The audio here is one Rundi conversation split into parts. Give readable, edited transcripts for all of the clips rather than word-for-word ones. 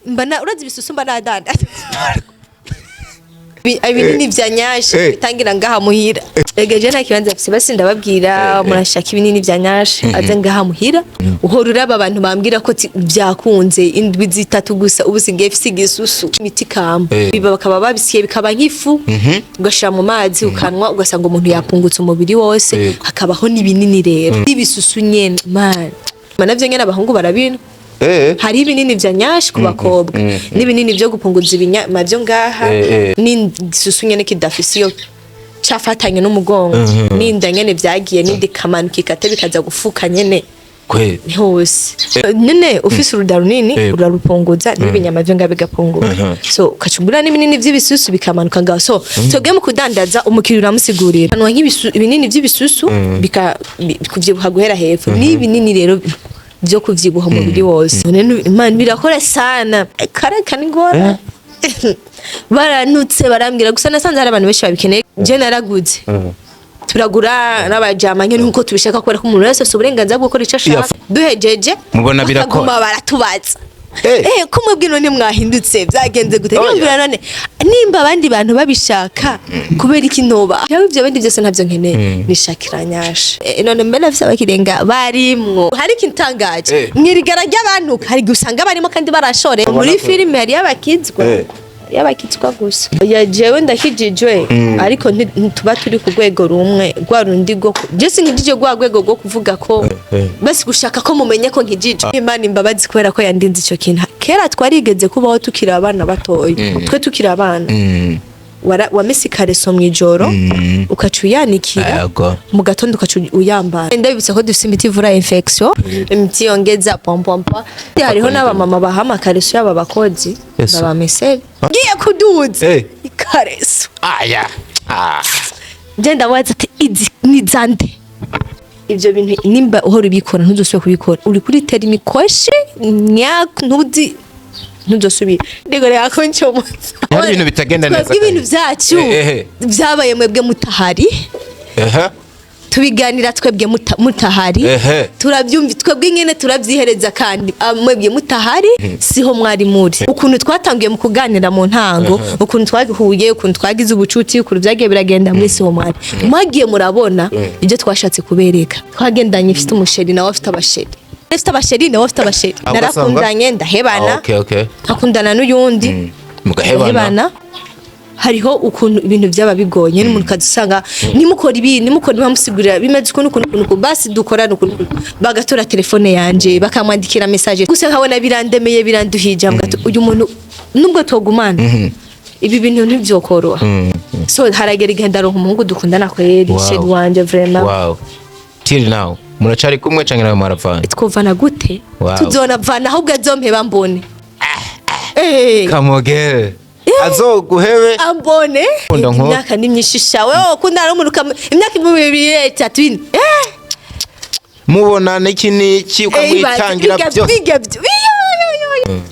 Mba urazi ibisusu mba nadanda. Ibinini vya nyashi bitangira ngaha muhira. Ega je nta kibanza mfise, basi ndababwira murashaka ibinini vya nyashi aze ngaha muhira. Uhora uraba abantu bambwira ko vyakunze indwi 3 gusa, ubu sigaye mfise igisusu. Imiti kama biba bakaba babisiye bikaba nk'ifu, ugashira mu mazi ukanwa, ugasanga umuntu yapungutse umubiri wose. Hakabaho n'ibinini rero n'ibisusu nyene man, navyo nyene abahungu barabinwa. Hari ibinini vya nyashi ku bakobwa n'ibinini vyo gupunguza ibinyama vyo ngaha n'igisusu nyene kidafise iyo cafatanye n'umugongo n'inda nyene vyagiye n'indi kamanuka ikate bikaza gufuka nyene Kweli? Hose nyene ufise uruda runini urarupunguza n'ibinyama vyo ngaha bigapunguka, so ukacugura n'ibinini vy'ibisusu bikamanuka ngaho. So twebwe mu kudandaza umukiriya uramusigurira kanwa ibinini vy'ibisusu bika kuvyibuha guhera hepfo n'ibinini rero vyo kuvyibuha umubiri wose. None Imana birakora sana kareka ni ngora baranutse barambwira gusa nasanze hari abantu benshi babikeneye. Je naraguze, turagura n'abajama nyene nkuko tubishaka, kubera ko umuntu wese afise uburenganzira bwo gukora ico ashaka. Duhejeje Mubona birakora. bakaguma baratubaza ko mwebwe none mwahindutse, byagenze gute? Oya. Niyumvira none nimba abandi bantu babishaka, kubera iki ntoba? Jewe ivyo bindi byose ntabyo nkeneye, nishakira nyasha. None mbere afise abakirenga barimwo hari ikintangaje mwirigara ry'abantu hari igihe usanga barimo kandi barashore muri filime hariyo abakizwa, y'abakizwa gusa. Ya jewe ndakijijwe, ariko ntituba turi ku rwego rumwe rwa rundi rwo je sinkijije rwa rwego rwo kuvuga ko basi gushaka ko mumenye ko nkijijwe. Imana imbabazi kubera ko yandinze ico kintu. Kera twarigeze kubaho tukiri abana batoya, twe tukiri abana wamesa ikareso mw'ijoro ukaca uyanikira mu gatondo ukaca uyambara. Ndabibutsa ko dufise imiti ivura infection, imiti yongeza pompompa. Hariho n'abamama baha amakareso yaba abakozi babamesere. Ngiye kuduza ikareso, Aya. Ah. nje ndabaza ati izi ni zande? Ivyo bintu nimba uhora ubikora ntuzosubire kubikora, uri kuri tera imikoshi nyak ntuzi ntuzosubire ndego reka ko ncomoza. Hari ibintu bitagenda neza. Twebwe ibintu vyacu vyabaye mwebwe mutahari, tubiganira twebwe mutahari, turabyumva twebwe nyene turavyihereza kandi mwebwe mutahari siho mwari muri. Ukuntu twatangiye mu kuganira mu ntango, ukuntu twahuye, ukuntu twagize ubucuti, ukuntu vyagiye biragenda, muri siho mwari mwagiye murabona ibyo twashatse kubereka. Twagendanye ifite umusheri nawe afite abasheri, afite abasheri nawe afite abasheri. Ah, ugasanga- Narakundanye ndahebana, Ah, okay, okay. nkakundana n'uyundi, Mugahebana. ndahebana. Hariho ukuntu ibintu byaba bigoye n'umuntu ukazusanga nimukora ibi, nimukora bamusigurira bimeze ukuntu ukuntu ukuntu, basi dukorana ukuntu ukuntu. Bagatora telefone yanje bakamwandikira message gusa nkabona birandemeye biranduhije, mbwa ati, uyu muntu nubwo togumana ibi bintu ntivyokoroha. So haragera igihe ndaronka umuhungu dukundana kweri, chéri wanje vraiment. Wow. Till now muracari kumwe canke nawe mwaravanye? Twovana gute? Tuzonavana ahubwo azompeba mbone. Kamogere azoguhebe. Ambone. Ukunda Imyaka ni myinshi sha, wewe ukundana n'umuntu imyaka 2, 3, 4. Mubona n'iki n'iki ukamwitangira byose.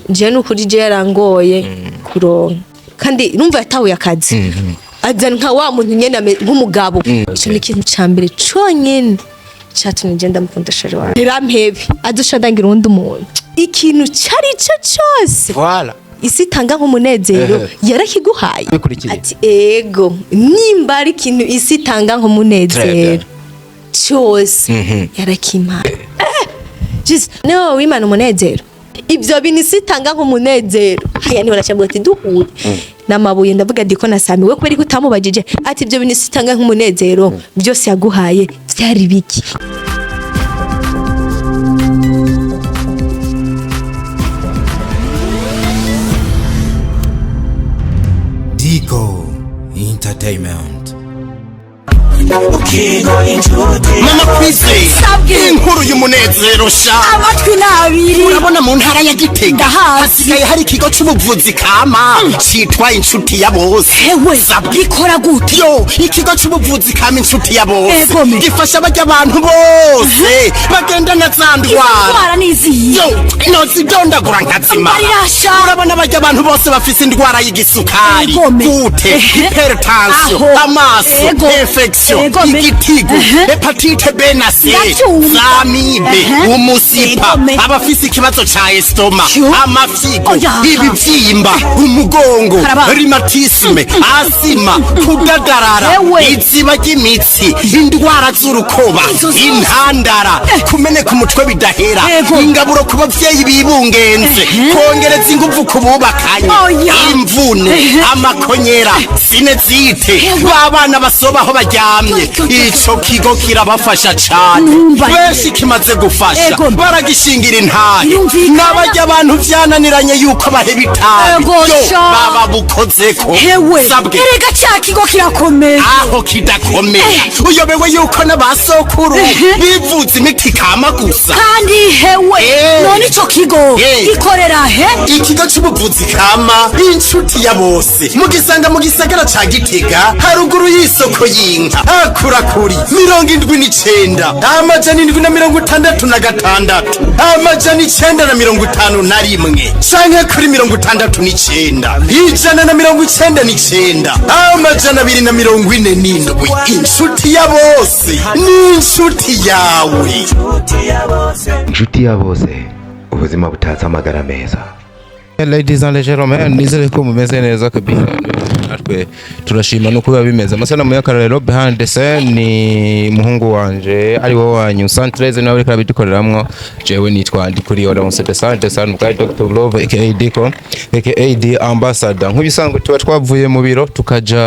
Je nukuri je yarangoye kuronka, kandi numva yatahuye akazi azana nka wa muntu nyene nk'umugabo. Ico ni ikintu ca mbere conyene catumye je ndamukunda chéri wanje. Ntirampebe adusha ndangira uwundi muntu ikintu cari co cose Voilà. isi itanga nk'umunezero yarakiguhaye. Bikurikiye. Ati ego nimba ari ikintu isi itanga Très nk'umunezero bien. cyose yarakimpaye. Jesus, niwe wimana umunezero, ibyo bintu isi itanga nk'umunezero. Haya niho nacavuga ati duhuye n'amabuye ndavuga ndiko nasamiwe kubera ko utamubajije ati ibyo bintu isi itanga nk'umunezero byose yaguhaye byari biki? Digo Entertainment. Mama Kwizera, inkuru y'umunezero sha! Amatwi ni abiri. Urabona mu ntara ya Gitega Ndahazi. hasigaye hari ikigo c'ubuvuzi kama citwa Inshuti ya Bose. Hewe! Sabwe. Gikora gute? Yo, ikigo c'ubuvuzi kama Inshuti ya Bose Egome. gifasha barya abantu bose bagendana za ndwara. Indwara n'iziyi? Yo, nozidondagura nkazimara. Mbarirasha. Urabona barya abantu bose bafise indwara y'igisukari, Egome. gute, hypertension, Aho. amaso, Ego. infection, Ego me. Igitigu, Ehe. hépatite B na C, Ndavyumva. amibe, Ehe. umusipa, Ego me. abafise ikibazo ca estomac, Yo. amafyigo, Oya. ibivyimba, umugongo, Karaba. rhumatisme, asima, kudadarara, Ewe. iziba ry'imitsi, indwara z'urukoba, Izo zose. intandara, kumeneka umutwe bidahera, Ego. ingaburo ku bavyeyi bibungenze, kongereza inguvu ku bubakanye, Oya. imvune, Ehe. amakonyera, sinezite, babana basoba aho baryamye. Yo, yo, yo. Ico kigo kirabafasha cane. Numva. Benshi kimaze gufasha, Ego. baragishingira intahe. Birumvikana. N'abarya abantu vyananiranye yuko baheba itabi, Ego, yo sha. baba bukozeko. Hewe, Sabwe. erega ca kigo kirakomeye. Aho kidakomeye, uyobewe yuko n'abasokuru Ehe. bivuza imiti kama gusa? Kandi hewe, Eh. none ico kigo Eh. gikorera he? Ikigo c'ubuvuzi kama Inshuti ya Bose mugisanga mu gisagara ca Gitega, haruguru y'isoko y'inka, hakurakuri 79 766 951, canke kuri 69 199 247. Inshuti ya Bose ni inshuti yawe. Inshuti ya bose, ubuzima butatse amagara meza. Ladies and gentlemen, nizere ko mumeze neza kabisa. Natwe turashima no kuba bimeze. Amasanamu y'akarorero behind the scene ni muhungu wanje ari wowe wanyu Santreze, nawe ariko arabidukororamwo. Jewe nitwa Ndikuri Oronse de Sante San bwa Dr. Love aka Diko aka The Ambassador. Nk'ibisanzwe tuba twavuye mu biro tukaja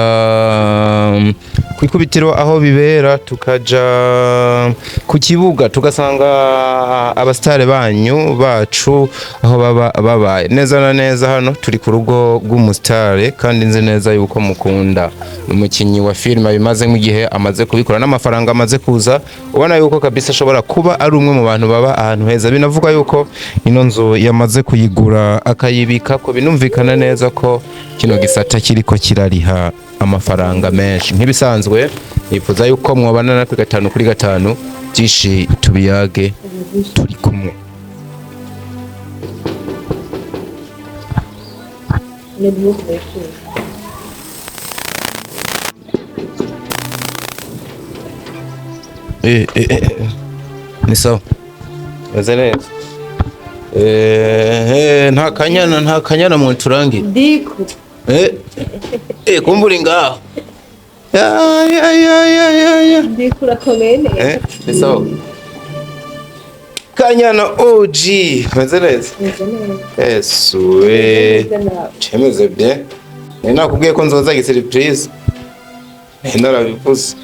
ku ikubitiro aho bibera, tukaja ku kibuga, tugasanga abasitare banyu bacu aho baba babaye neza na neza. Hano turi ku rugo rw'umusitare kandi nzi neza yuko mukunda. Ni umukinnyi wa filime, bimaze nk'igihe amaze kubikora n'amafaranga amaze kuza, ubona yuko kabisa ashobora kuba ari umwe mu bantu baba ahantu heza. Binavuga yuko ino nzu yamaze kuyigura akayibika ko binumvikana neza ko kino gisata kiriko kirariha amafaranga menshi. Nk'ibisanzwe nifuza yuko mwabana natwe gatanu kuri gatanu, byinshi tubiyage turi kumwe. Eh. Ni sawa, meze neza. Nta kanyana, nta kanyana mu turangi. Ndiko. Kumbura ngaho. Ya ya ya ya ya ya. Ndiko, urakomeye neza. Ni sawa. Kanyana OG, meze neza. Esuwe. Chemeze bien. Nari nakubwiye ko nzoza surprise. Nari narabivuze.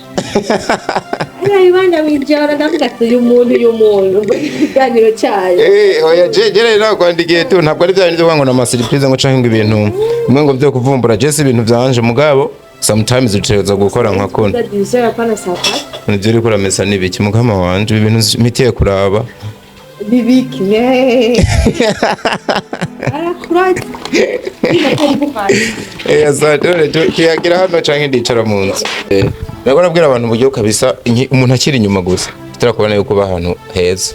Arabibana mwijoro, ndavuga ati uyu muntu ngo ikiganiro cyayo. Oya, je rero nakwandikiye tu, ntabwo ari bya bindi byo kuvuga ngo ni ama surprise ngo canke ngo ibintu bimwe ngo byo kuvumbura. Je si ibintu vyanje, mugabo sometimes utegerezwa gukora nka kuno. Dizera pana saa tatu. Nivyo uriko uramesa n'ibiki, mukama wanje? Ibi bintu mpitiye kuraba. Bibiki ne arakuraje. Asante. None tuyagira hano canke ndicara mu nzu? Nabwo nabwira abantu uburyo kabisa umuntu akiri inyuma gusa turakubona yuko uba ahantu heza.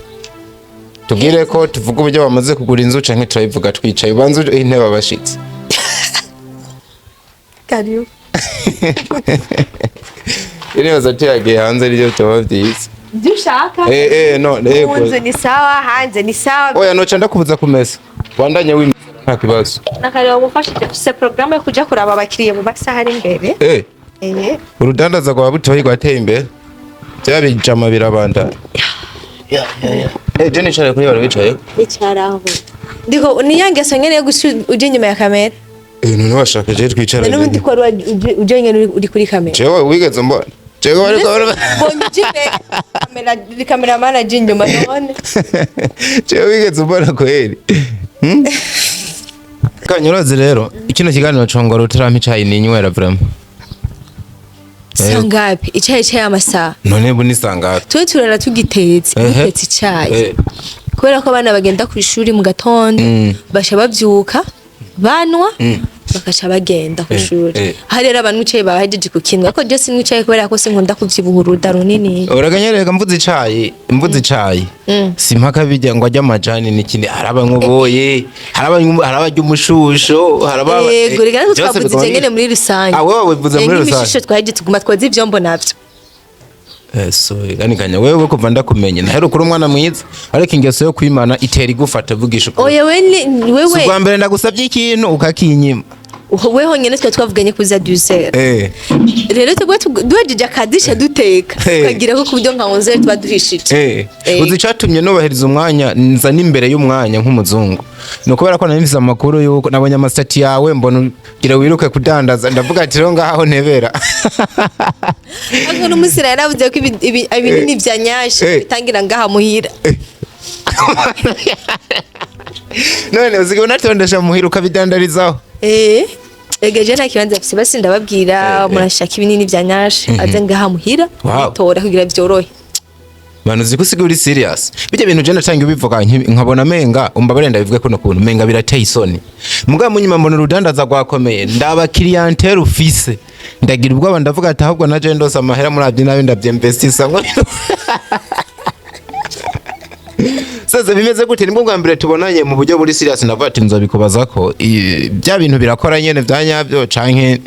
Tubwire ko tuvuga uburyo bamaze kugura inzu canke turabivuga twicaye? Ubanza intebe abashitsi. Karibu. Iribaza tuyagiye hanze nivyo vyoba vyiza. Ibyo ushaka. No. Mu nzu ni sawa, hanze ni sawa. Oya, noca ndakubuza kumesa, wandanye wimesa, nta kibazo. Nakareba gufasha, dufise porogaramu yo kuja kuraba abakiriya mu masaha ari imbere. Urudandaza rwa butoyi rwateye imbere, bya bijama birabandana. Je nicara kuri bari bicaye. Icaraho ndiko niya ngeso nyene yo gusa uje inyuma ya kamera. None washaka je twicara? N'ubundi ko wari uje nyene uri kuri kamera. Jewe wigeze mbona jewe bariko Mbonye uje imbere kamera, kameramani aje inyuma none. Jewe wigeze mbona kweli? Kanyurazi rero kino kiganiro congora utarampa icayi ninywera vraiment. Sangapi icayi? Icayi amasaha? None bu ni sangapi? Twe turara tugitetse. Dutetse icayi kubera ko abana bagenda ku ishuri mu gatondo, basha bavyuka banwa, bakaca bagenda ku ishuri. Hari rero abantu icayi bahejeje kukinwa, ariko je sinywa icayi kubera ko sinkunda kuvyibuha uruda runini. Uraganyereka mvuze icayi, mvuze icayi, si mpaka bijya ngo ajye amajani n'ikindi. Hari abanywa ubuyi, hari abarya umushusho, hari aba Yego, reka natwe byose twavuze bigomba ivyo nyene muri rusange. Ah, wewe wivuze muri rusange. Nk'imishusho twahejeje tuguma twoza ivyombo navyo. So kanya wewe kuva ndakumenye naheruka uri umwana mwiza, ariko ingeso yo kwimana itera igufata, vugisha ukuri. Oya, we Si wewe ubwa mbere ndagusabye ikintu ukakinyima. We honyene twe twavuganye kuza 12. Rero twebwe duhejeje akadisha duteka, tukagira ko kubyo nka 11 tuba duhishije. Uzi icatumye nubahiriza umwanya, nza n'imbere y'umwanya nk'umuzungu, ni ukubera ko nari mfise amakuru yuko nabonye ama status yawe, mbona ugira wiruke kudandaza, ndavuga ati rero ngaho ntebera. Ariko n'umusira yaravuze ko ibinini vya nyashi bitangira ngaha muhira. None uziga unatondesha muhira ukabidandarizaho? Ega je nta kibanza mfise, basi ndababwira, murashaka ibinini vya nyashi, aze ngaha muhira bitora kugira vyorohe. Bantu uzi ko usigaye uri serious. Bijya bintu je natangiye ubivuga nkabona menga, umbabare ndabivuge kuno kuntu, menga birateye isoni. Mugabo munyuma mbona urudandaza rwakomeye, ndaba clientèle ufise, ndagira ubwoba, ndavuga ati ahubwo naje ndose amahera muravye nayo ndavyinvestisa ngo. Sasa bimeze gute? Nibwo bwa mbere tubonanye mu buryo buri serious, ndavuga ati nzobikubaza ko bya bintu birakora nyene vya nyabyo canke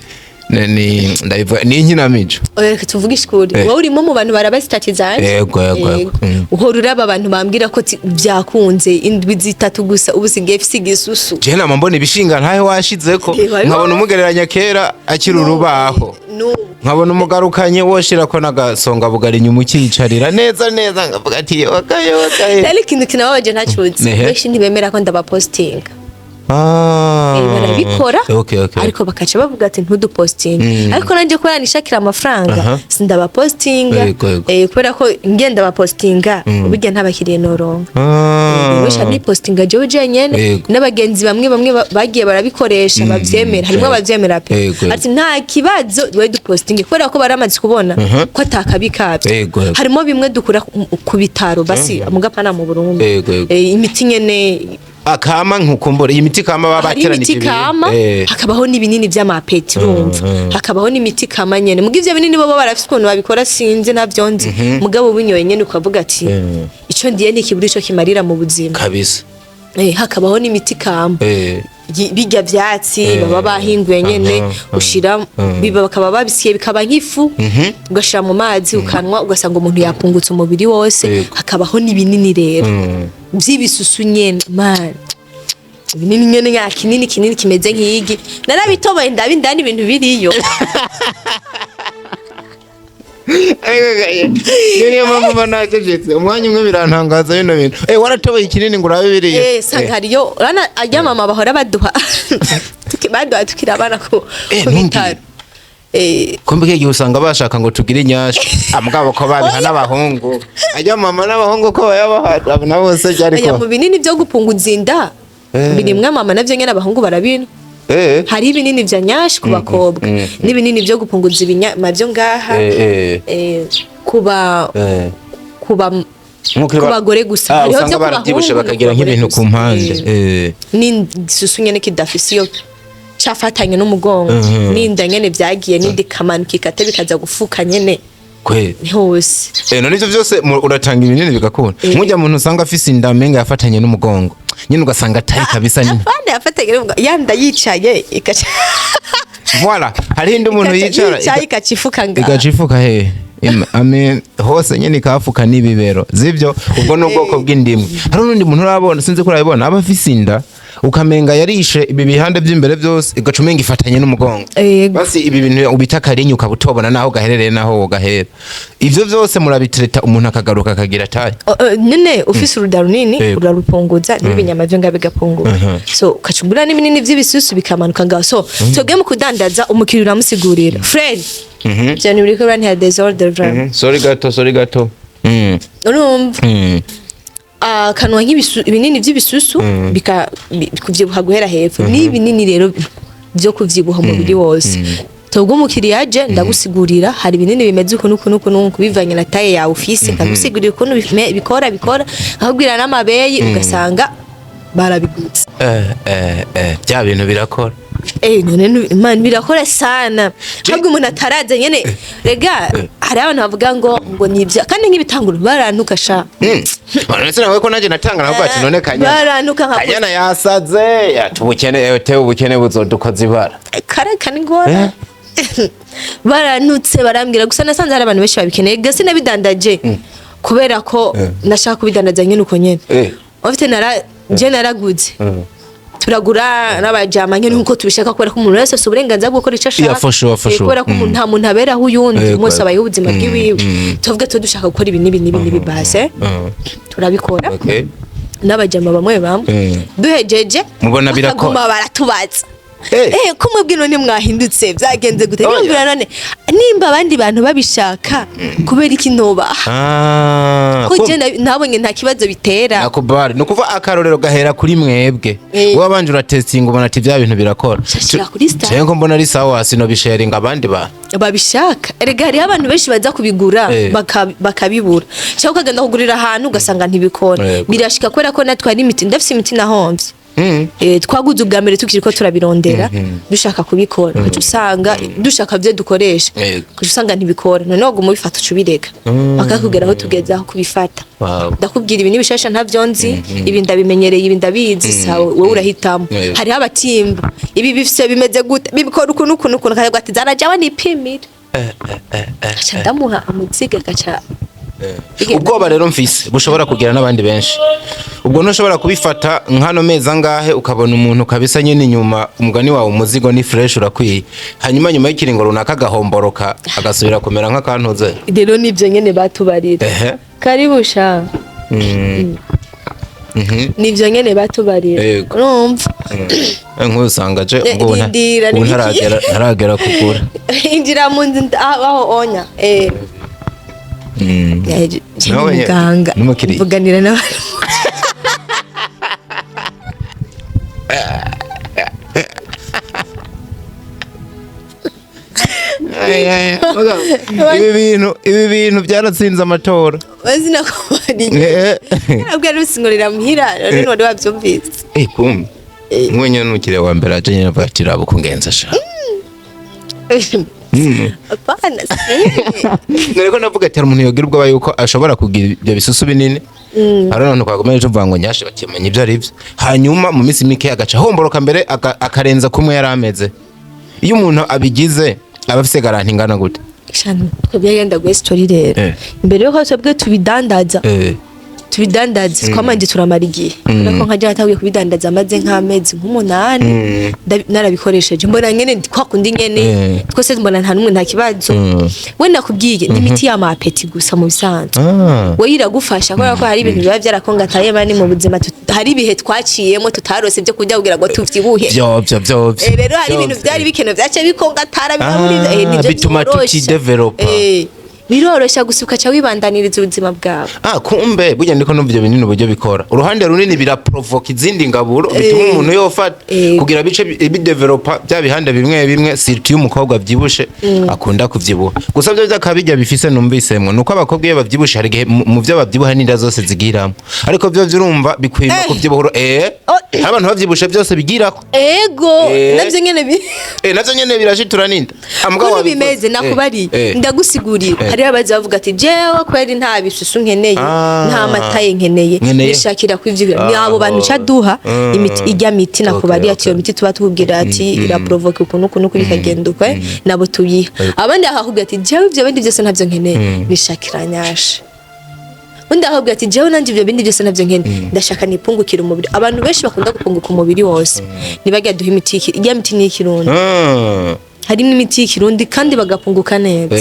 ndabivuga ni inkinamico. Oya, reka tuvuge ukuri. Wowe urimo mu bantu baraba status zanje. Yego. Uhora uraba abantu bambwira ko byakunze indwi 3 gusa, ubu sigaye mfise igisusu. Je nama mbona ibishinga ntahe washizeko, nkabona umugereranya kera akiri urubaho, N'ubu. nkabona umugarukanye woshirako n'agasonga bugari inyuma ukiyicarira neza neza, nkavuga ati yokaye yokaye. Rero ikintu kinababaje ntacuzi, Nehe. benshi ntibemera ko ndabapostinga. Barabikora, ariko bakaca bavuga ati ntudupostinge, ariko nanjye kubera nishakira amafaranga sindabapostinga. Yego, yego. Kubera ko ngenda bapostinga burya ntabakiriye noronka. Wesha nipostinga jewe jenyene, n'abagenzi bamwe bamwe bagiye barabikoresha bavyemera, harimo abavyemera pe, ati nta kibazo we dupostinge, kubera ko baramaze kubona ko atakabi kavyo. Yego, yego. Harimo bimwe dukura ku bitaro basi mugapana mu Burundi. Yego, yego. Imiti nyene. Akama nkukumbura iyi miti kama baba Hari imiti bateranije ibintu. kama, hakabaho n'ibinini vy'amapeti, urumva, hakabaho n'imiti kama nyene. Muga ivyo binini bobo barafise ukuntu babikora, sinzi, ntavyo nzi, mugabo ubinyoye nyene ukavuga ati ico ndiye ntikibura ico kimarira mu buzima. Hakabaho n'imiti kama, birya vyatsi baba bahinguye nyene, ushira biba bakaba babisiye bikaba nk'ifu, ugashira mu mazi ukanwa, ugasanga umuntu yapungutse umubiri wose. Hakabaho n'ibinini rero vy'ibisusu nyene, man, ibinini nyene nya kinini kinini kimeze nk'igi, narabitoboye ndaba indani ibintu biriyo. Niyo mpamvu mba nacecetse umwanya umwe, birantangaza bino bintu. Waratoboye ikinini ngo urabe biriya? Sanga hariyo urana arya mama bahora baduha baduha tukiri abana ku Ntumbwire. bitaro. Kumbe igihe usanga bashaka ngo tugire inyashu amugabo ko babiha n'abahungu, ajya mama n'abahungu ko bayabaha na bose byari Oya, ko mu binini byo gupunguza inda birimwe mama navyo nyene abahungu barabinwa. Hari ibinini vya nyashi ku bakobwa n'ibinini byo gupunguza ibinyama byo ngaha, kuba kuba Nkuko ku bagore gusa. Ah, Hariho usanga vyo ku barabyibushe bahungu no ku bakagira bagore nk'ibintu ku gusa. mpande. N'igisusu nyene kidafise iyo cafatanye n'umugongo n'inda nyene vyagiye n'indi kamanuka ikate bikaza gufuka nyene Kweli. hose. None ivyo byose uratanga ibinini bigakunda? Nk'ujya muntu usanga afise inda menga yafatanye n'umugongo nyine, ugasanga atari kabisa nyine. Afande yafatanye n'umugongo, yanda yicaye ikaca Voilà, hariho indi umuntu yicara yicaye ikacifuka ngaha. Igacifuka hehe? Hose nyine ikahafuka n'ibibero zibyo, ubwo ni ubwoko bw'indimu. Hari n'undi muntu urabona, sinzi ko urabibona, aba afise inda ukamenga yarishe ibi bihande by'imbere byose, igaca umenga ifatanye n'umugongo. Basi ibi bintu ubita akarinyo, ukaba utobona naho gaherereye naho wogahera. Ivyo byose murabitreta umuntu akagaruka akagira taille? Nyene ufise uruda runini urarupunguza n'ibinyama vyo ngaho bigapunguka, so ukacugura n'ibinini vy'ibisusu bikamanuka ngaho. So twebwe mu kudandaza umukiriya uramusigurira, frère, ivyo bintu biriko birantera désordre vraiment. Sorry gato, sorry gato. Urumva, akanwa ibinini vy'ibisusu kuvyibuha guhera hepfo n'ibinini rero vyo kuvyibuha umubiri wose. Twebwe umukiriya aje ndagusigurira, hari ibinini bimeze uku n'uku n'uku n'uku bivanye na taille yawe ufise, nkagusigurira ukuntu bikora, nkakubwira n'amabeyi, ugasanga barabigutse. Bya bintu birakora. None man, birakora sana, ahubwo umuntu ataraza nyene. Rega hari abantu bavuga ngo nibyo, kandi nk'ibitanguro barantuka sha. None se nawe ko nanjye natanga navuga ati none Kanyana Barantuka nka Kanyana yasaze yatubukene, tewe ubukene buzodukoza ibara. Kare kani ngora. Baranutse, barambwira. Gusa nasanze hari abantu benshi babikeneye. Gasi nabidandaje kubera ko nashaka kubidandaza nyene uko nyene. Ufite nara je naraguze, turagura n'abajama nyene nkuko tubishaka, kubera ko umuntu wese afise uburenganzira bwo gukora ico ashaka. Yeah, for sure, for sure. Kubera ko umuntu, nta muntu aberaho uyundi. Umunsi abayeho ubuzima bwiwiwe. Tuvuge tuba dushaka gukora ibi n'ibi n'ibi n'ibi, base turabikora n'abajama bamwe bamwe. Duhejeje, Mubona birakora. bakaguma baratubaza: "Eh, ko mwebwe none mwahindutse, byagenze gute?" Oya. Niba none nimba abandi bantu babishaka, kubera iki ntobaha? Ah, Ko je nabonye nta kibazo bitera. Nakubari ni ukuvuga akarorero gahera kuri mwebwe. Wowe wabanje uratestinga, ubona ati bya bintu birakora. Shashira kuri star. Cyangwa mbona ari sawa, sinobisharinga abandi ba Babishaka. Erega hariho abantu benshi baza kubigura bakabibura, cyangwa ukagenda kugurira ahantu ugasanga ntibikora. Birashika, kubera ko natwe hari imiti, ndafise imiti nahomvye. Twaguze ubwa mbere tukiri ko turabirondera, dushaka kubikora, ugaca usanga dushaka byo dukoresha, ugaca usanga ntibikora. Noneho waguma ubifata, uca ubireka, bakakubwira aho tugeze aho kubifata. Ndakubwira, ibi nibishasha ntavyo nzi, ibi ndabimenyereye, ibi ndabizi. Sawa, wowe urahitamo. Hariho abatimba ibi bifise bimeze gute, bibikora ukuntu ukuntu ukuntu, akavuga ati: "Zana jawe nipimire." Gaca ndamuha umuziga, gaca bigenda. Ubwoba rero mfise bushobora kugira n'abandi benshi, ubwo ntushobora kubifata nk'ano mezi angahe, ukabona umuntu kabisa nyine inyuma, umugani wawe, umuzigo ni fresh, urakwiye, hanyuma nyuma y'ikiringo runaka agahomboroka, agasubira kumera nk'akantuze. Rero nibyo nyene batubarira. Karibu sha. Nivyo nyene batubarira. Urumva? Nk'uyu usanga aje Eh, ubwo ubu rindira, ubu ni biki? ntaragera kugura. Injira mu nzu, aho onya je Nawe nyene, muganga n'umukiriya. mvuganira n'abantu. Ibi bintu byaratsinze amatora. Bazina ko bari nabwo ari usinkorera muhira none wari wabyumvise. Kumbe nk'uyu nyene n'umukiriya wa mbere aje nyene avuga ati: "Raba ukungenza sha." Apana. Nariko navuga ati hari umuntu yogira ubwoba yuko ashobora kugira ibyo bisusu binini, hari abantu twakomeje tuvuga ngo nyashe bakimenya ibyo ari byo, hanyuma mu minsi mike agaca ahomboroka mbere akarenza kumwe yari ameze. Iyo umuntu abigize aba afise garantie ingana gute? Shano twebwe yenda guhe story rero. Imbere yuko twebwe tubidandaza, tubidandaza twamanje turamara igihe, kubera ko nka natanguye kubidandaza amaze nk'amezi nk'umunani, narabikoresheje, mbona nyene kwa kundi nyene. Twese mbona nta n'umwe nta kibazo. We nakubwiye ni imiti y'ama appétit gusa mu bisanzwe. We iragufasha kubera ko hari ibintu biba byarakongataye mani mu buzima, hari ibihe twaciyemo tutarose ibyo kurya kugira ngo tuvyibuhe. Vyovyo vyovyo. Rero hari ibintu byari bikenewe byaciye bikongatara bikabura nivyo Bituma byorosha. tutidevelopa. Birorosha gusa ukaca wibandaniriza ubuzima bwawe. Ah, kumbe burya ndiko numva ivyo binini uburyo bikora, uruhande runini biraprovoka izindi ngaburo bituma umuntu yofata kugira bice bidevelopa bya bihande bimwe bimwe, surtout iyo umukobwa avyibushe akunda kuvyibuha. Gusa byo byakabijya bifise numvisemwo nuko abakobwa iyo bavyibushe hari igihe mu vyo babyibuha n'inda zose zigiramo, ariko vyo vyurumva bikwima kuvyibuha Oh. hari abantu bavyibushe byose bigirako. Ego. Navyo nyene Navyo nyene birashitura n'inda. Ambwa Ukuntu wabikoze. bimeze, nakubariye, ndagusigurira. Hariho abaza bavuga ati: "Jewe kweri nta bisusu nkeneye, nta mataye nkeneye, Nkeneye. nishakira kwivyigira." Ni abo bantu ca duha imiti, ijya miti nakubariye ati iyo miti tuba tukubwira ati iraprovoke ukuntu ukuntu kuri kagenda ukwe, nabo tuyiha. Abandi bakakubwira ati: "Jewe ivyo bindi byose ntavyo nkeneye, nishakira nyasha." Undi akakubwira ati: "Jewe nanje ivyo bindi byose ntavyo nkeneye, ndashaka nipungukira umubiri." Abantu benshi bakunda gupunguka umubiri wose ntibajya duha imiti ijya miti ni y'ikirundi. Harimo imiti y'ikirundi kandi bagapunguka neza.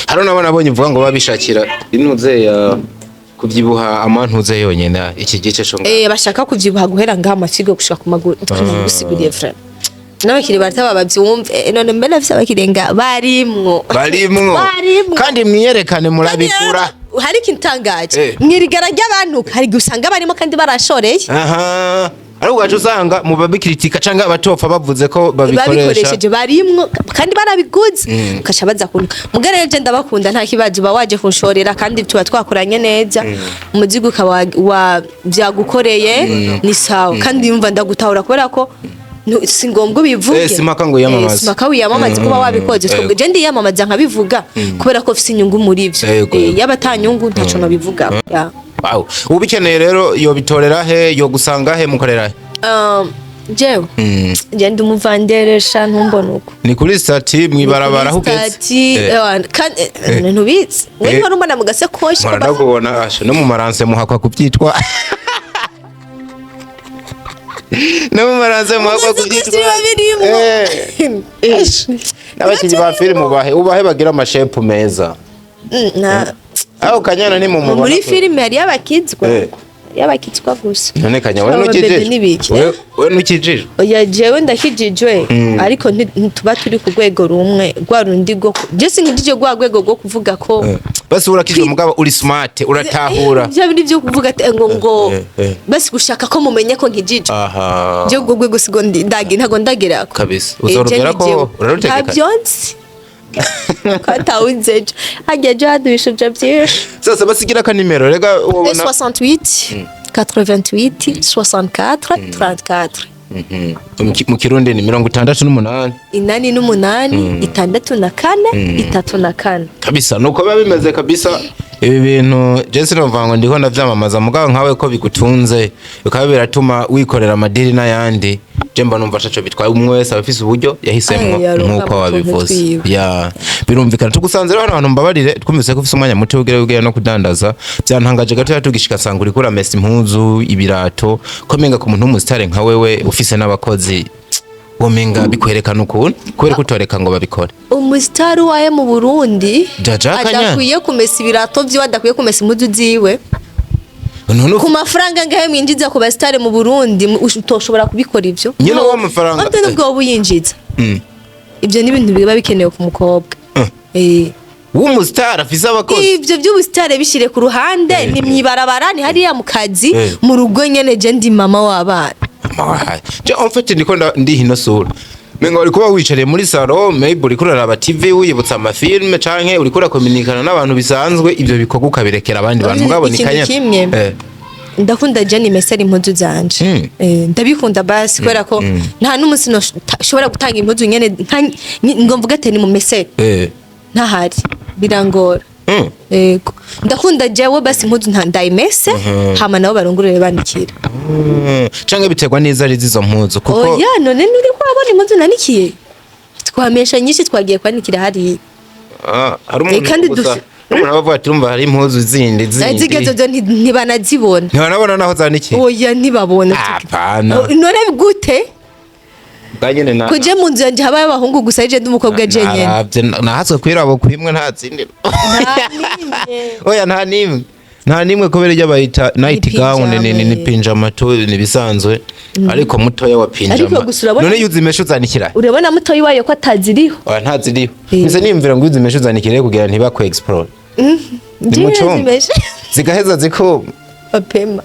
Hari nabo nabonye uvuga ngo babishakira intuze ya kubyibuha amantuze yonyene iki gice co ngaha. Bashaka kuvyibuha guhera ngaha amafyigo gushika ku maguru. Twanagusiguriye frère, n'abakiri barataba bavyumve. None mbere afise abakirenga barimwo. Barimwo. Barimwo. Kandi mwiyerekane murabikura. Hari ikintangaje, mwirigara ry'abantu hari igihe usanga barimo kandi barashoreye. Aha, ariko ugaca usanga mu babikritika canke abatopfa bavuze ko babikoresha. Babikoresheje barimwo kandi barabiguze, ukaca baza kuntu muga. Rero je ndabakunda, nta kibazo, uba waje kunshorera kandi tuba twakoranye neza, umuzigo ukaba wa vyagukoreye ni sawa. Kandi yumva ndagutahura kubera ko si ngombwa ubivuge. Si mpaka ngo wiyamamaze. Si mpaka wiyamamaze kuba wabikoze. Twebwe je ndiyamamaza nkabivuga kubera ko mfise inyungu muri ivyo. Yaba ata nyungu ntaco nobivuga. Yeah. Wow. Ubikeneye rero yobitorera he, yo gusanga he, mukorera he? Um, Jewe je ndi umuvanderesha, ntumbona uko. Ni kuri statut mwibarabara aho ugeze. Statut, kandi ntubizi we, ntwari umbona mu gasekoshi ko Mpora ndakubona, asha, no mu maranse muhakwa kubyitwa, no mu maranse muhakwa Umaze kubyitwa. kuziba birimwo. N'abakinnyi ba filime ubahe ubahe bagira amashepu meza. Aho Kanyana ni mu mubona Muri filime hari y'abakizwa, y'abakizwa gusa. None Kanya, we Aba bebe ntukijijwe? n'ibiki? We ntukijijwe? Oya, jewe ndakijijwe, ariko ntituba turi ku rwego rumwe rwa rundi rwo je sinkijije rwa rwego rwo kuvuga ko Basi urakijwe, mugabo uri smart, uratahura. Bya bindi byo kuvuga ati ngo basi gushaka ko mumenye ko nkijije. Je ubwo rwego sigo ntago ndagerako. Kabisa. Uzorugera ko urarutegeka. Ntabyo nzi ko atawunze ejo hajya ejo haduhishije byinshi. Sasa basigira akanimero rega ubona. 68 88 64 34. Mu Kirundi ni 68. 88 64 34. Kabisa, nuko biba bimeze kabisa. Ibi bintu je sinumva ngo ndiko ndavyamamaza, mugabo nkawe ko bigutunze bikaba biratuma wikorera amadiri n'ayandi, je mba numva ataco bitwaye. Umwe wese aba afise uburyo yahisemwo. Ayo, yaronka Nk'uko mu tuntu wabivuze. twiwe. Ya, birumvikana. Tugusanze rero hano hantu, mbabarire, twumvise ko ufise umwanya muto ugira ugira no kudandaza. Byantangaje gato tugishika nsanga uriko uramesa impuzu, ibirato, ko menga ku muntu w'umusitare nka wewe ufise n'abakozi, womenga bikwerekana ukuntu kubera ko utoreka ngo babikore. Umusitari waye mu Burundi Jaja Kanyana. adakwiye kumesa ibirato vyiwe, adakwiye kumesa impuzu ziwe? None Ku mafaranga angahe mwinjiza ku basitari mu Burundi utoshobora kubikora ivyo? Nyine uwo mafaranga- None nubwo wowe uyinjiza, ivyo ni ibintu biba bikenewe ku mukobwa. W'umusitari afise abakozi. Ivyo by'ubusitari bishire ku ruhande, ni mwibarabara, ni hariya mu kazi. Mu rugo nyene je ndi mama w'abana. Amawahaye. Je, en fait ndiko ndiha ino sura, menga uri kuba wicariye muri salon, maybe uriko uraraba TV, wiyibutsa amafilme, canke uriko urakominikana n'abantu bisanzwe, ivyo bikorwa ukabirekera abandi bantu. Mugabo ni Ikintu Kanya. kimwe. Ndakunda je nimesera impuzu zanje. Ndabikunda basi kubera ko nta n'umunsi noshobora gutanga impuzu nyene ngo mvuge ati ni mumesere ntahari, birangora. Yego, ndakunda jewe basi impuzu ndayimese, hama nabo barungurure bandikira. Canke biterwa neza ari zizo mpuzu kuko Oya, none nturi kurabona impuzu nanikiye? Twamesha nyinshi twagiye kwanikira hariya. Ah, hari umuntu Kandi gusa umuntu aba avuga ati urumva hari impuzu zindi zindi. Zigezo zo ntibanazibona. Ntibanabona naho zanikiye. Oya, ntibabona. Apana. None gute? Bwa nyene na Kuje mu nzu yanje habaye abahungu gusa, je ndi umukobwa jenyene. Naravye, nahatswe kwirabo kwimwe, nta zindi. Oya, nta nimwe, nta nimwe, kubera ibyo bayita night gown ni pinjama tu, ni bisanzwe, ariko mutoya wa pinjama. Ariko gusa urabona- None yuzimesha uzanikira? Urabona mutoyi wayo ko ataziriho. Oya, ntaziriho. Mise niyumvira ngo uzimesha uzanikire kugira ntibakwe explore ni mu cumba. Zimeshe. Zigaheza zikuma. Bapema.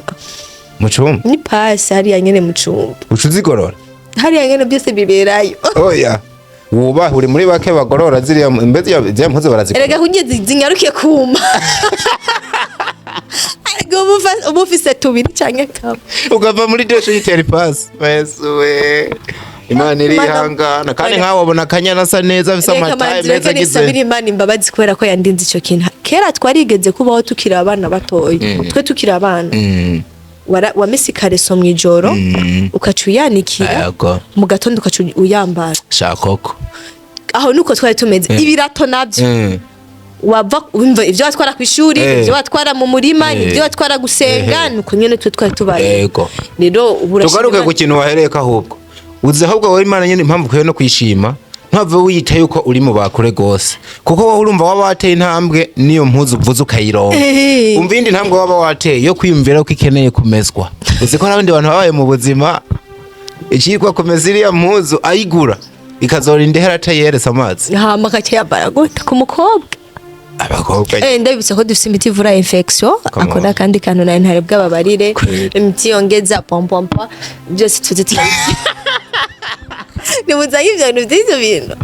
Mu cumba. Ni pasi hariya nyene mu cumba. Uca uzigorora. Hariya nyene byose biberayo. Oya, wubahe, uri muri bake bagorora ziriya mbe ziriya mpuzu barazigorora. Erega kugira zinyaruke kuma, ariko uba ufise tubiri canke kamwe. Ukava muri douche uyitera ipasi. Yesu we, Imana irihangana kandi nkawe wabona Akanyana asa neza, afise Reka amataye manzi, meza reka nisabire agize. Imana imbabazi kubera ko yandinze ico kintu. Kera twarigeze kubaho tukiri abana batoya, twe tukiri abana, wamesa ikareso mw'ijoro, ukaca uyanikira, mu gatondo ukaca uyambara. Shakoko. Aho nuko twari tumeze. Ibirato navyo, wava wumva ivyo watwara kw'ishuri, ivyo watwara mu murima, ivyo watwara gusenga, nuko nyene twe twari tubaye. Rero ubu urashima Tugaruke ku Imana. kintu wahereyeko. Ahubwo uzi, ahubwo wowe Imana nyene impamvu ukwiye no kwishima, ntave wiyita yuko uri mu bakure gose, kuko wowe urumva waba wateye intambwe niyo mpuzu uvuze ukayironka. Umva iyindi ntambwe waba wateye yo kwiyumvira ko ikeneye kumeswa. Uzi ko n'abandi bantu babaye mu buzima icitwa kumesa iriya mpuzu, ayigura ikazorinda ihera atayeretse amazi. Hama akaca yambara gute ku mukobwa? Abakobwa. Ndabibutsa ko dufite imiti ivura infection. Come Ako on. n'akandi kantu nayo ntari bwababarire. Kweli. Imiti yongeza pompompa, byose tuzi turabizi. Nimuzanye ivyo bintu vy'ivyo bintu.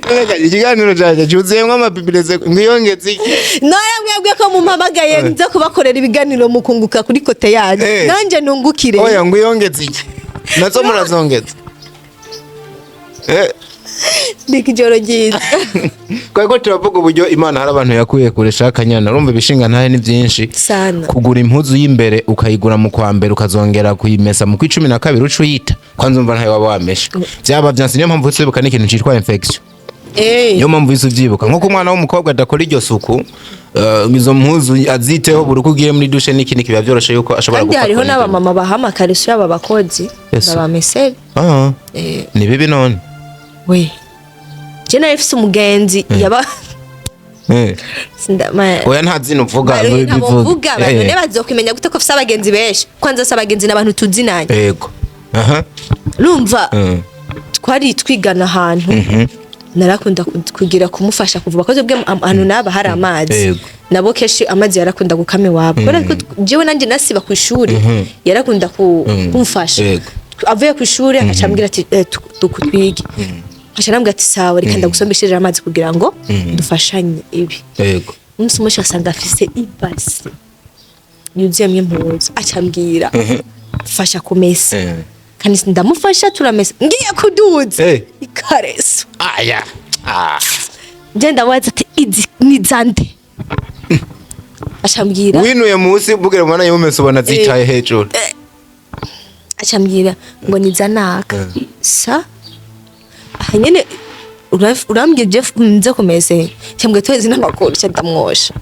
Reka, ikiganiro canje cuzuyemwo amapipirese mwiyongeze iki? None mwebwe ko mumpamagaye nza kubakorera ibiganiro, mukunguka kuri côté yanyu, nanje nungukire. Oya, ngwiyongeze iki? Nazo murazongeza. Ndika ijoro ryiza. Twari ko turavuga uburyo Imana hari abantu yakuye kure. Shaka nyana, urumva ibishinga ntahe ni byinshi. Sana. Kugura impuzu y'imbere ukayigura mu kwa mbere, ukazongera kuyimesa mu kwa 12, uca uyita kwanza, umva ntayo waba wamesha, byaba byanse. Niyo mpamvu usibuka n'ikintu citwa infection. Niyo mpamvu uhise ubyibuka nkuko umwana w'umukobwa adakora iryo suku, izo mpuzu aziteho buri uko ugiye muri douche n'iki n'iki, biba byoroshe yuko ashobora Kandi hariho gufatwa n'ibyo. n'abamama baha amakariso y'aba bakozi Yes. babamesere. Ah, ni bibi none. We, je nari mfise umugenzi yaba Oya, nta zina uvuga. Ntabwo bivuge. mvuga. Abantu bazokumenya gute ko ufise abagenzi benshi? Kwanza si abagenzi, n'abantu tuzinanye. Yego, aha. Urumva, twari twigana ahantu, narakunda kugira kumufasha kuva abakozi bwe ahantu naba hari amazi. Nabo kenshi amazi yarakunda gukama iwabo, kubera ko jewe nanjye nasiba ku ishuri, yarakunda kumfasha. Avuye ku ishuri agaca ambwira ati twige, agaca arambwira ati sawa, reka ndagusombesherera amazi kugira ngo dufashanye ibi. Umunsi umwe asanga afise ibasi yuzuyemwo impuzu, aca ambwira fasha kumesa. Kandi ndamufasha, turamesa, ngiye kuduza ikareso. Aya, ah. Nje ndamubaza ati izi ni zande? Acambwira Winuye munsi ubwira umwana yumese, ubona zitaye hejuru. Acambwira ngo ni zanaka sa aha nyene urambwira Jeff nze kumese, cyambwira twezi n'amakuru, cya ndamwosha.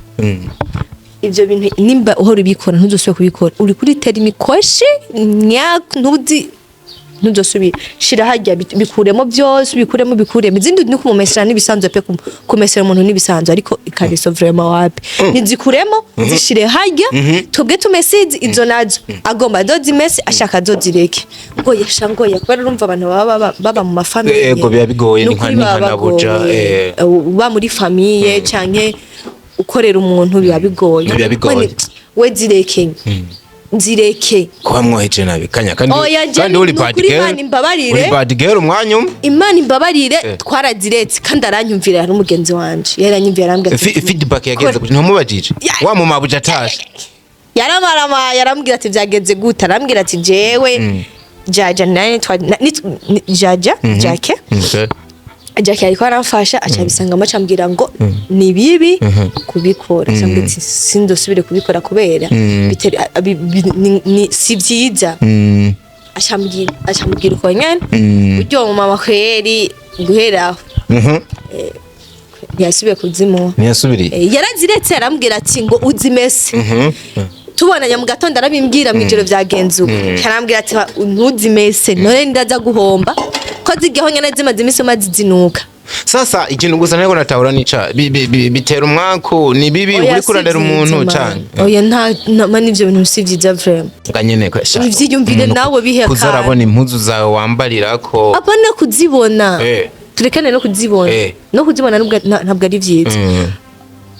Ibyo bintu nimba uhora ubikora, ntuzosubire kubikora, uri kuri tera imikoshi ntuzi, ntuzosubire. Shira harya, bikuremo byose, bikuremo, bikuremo izindi. Ni kumumesera n'ibisanzwe pe, kumesera umuntu n'ibisanzwe, ariko ikariso vraiment wapi. Nizikuremo, zishire harya, twebwe tumese izi. Izo nazo agomba azozimese, ashaka azozireke, ngo yasha ngo ya kubera urumva abantu baba mu ma famille. Yego, biba bigoye, ni Nukuri nka baba nabuja, bagoye. Uba muri famille canke ukorera umuntu, biba bigoye. Biba bigoye. We zireke, nzireke. Kuba mwoheje nabi kanya kandi. Oya, je Kandi uri ni bad ukuri, girl. Imana imbabarire. Uri bad girl umwanya umwe. Imana imbabarire. Twaraziretse kandi aranyumvira, yari umugenzi wanje, yaranyumvira, arambwira ati Feedback yagenze gute? Ntumubajije wa mu mabuja atashe? Yaramarama, yarambwira ati byagenze gute? Arambwira ati jewe jaja nani jaja jake. Jackie ariko aramfasha, aca abisangamo, acambwira ngo ni bibi kubikora, acambwira ati sindosubire kubikora kubera si byiza. Acambwira uko nyene buryo mu mama kweri, guhera aho ntiyasubiye kuzimuha. Ntiyasubiriye. Yaraziretse, arambwira ati ngo uzimese. Tubonanye mu gatondo arabimbwira, mw'ijoro vyagenze uko, arambwira ati ntuzimese none ndaza guhomba ko zijyaho nyene zimaze iminsi maze zinuka. Sasa ikintu gusa ntego natahura nica bitera umwaku, ni bibi. Oya, Uri si kurondera vyiza, umuntu man. cane. Oya, nta man, ivyo bintu si vyiza vraiment. Nga nyene ko sha, Ivyiyumvire umuntu nawe bihe kuza akantu. arabona impuzu zawe wambarirako. Apana kuzibona. Turekane no kuzibona. No kuzibona ntabwo ari vyiza.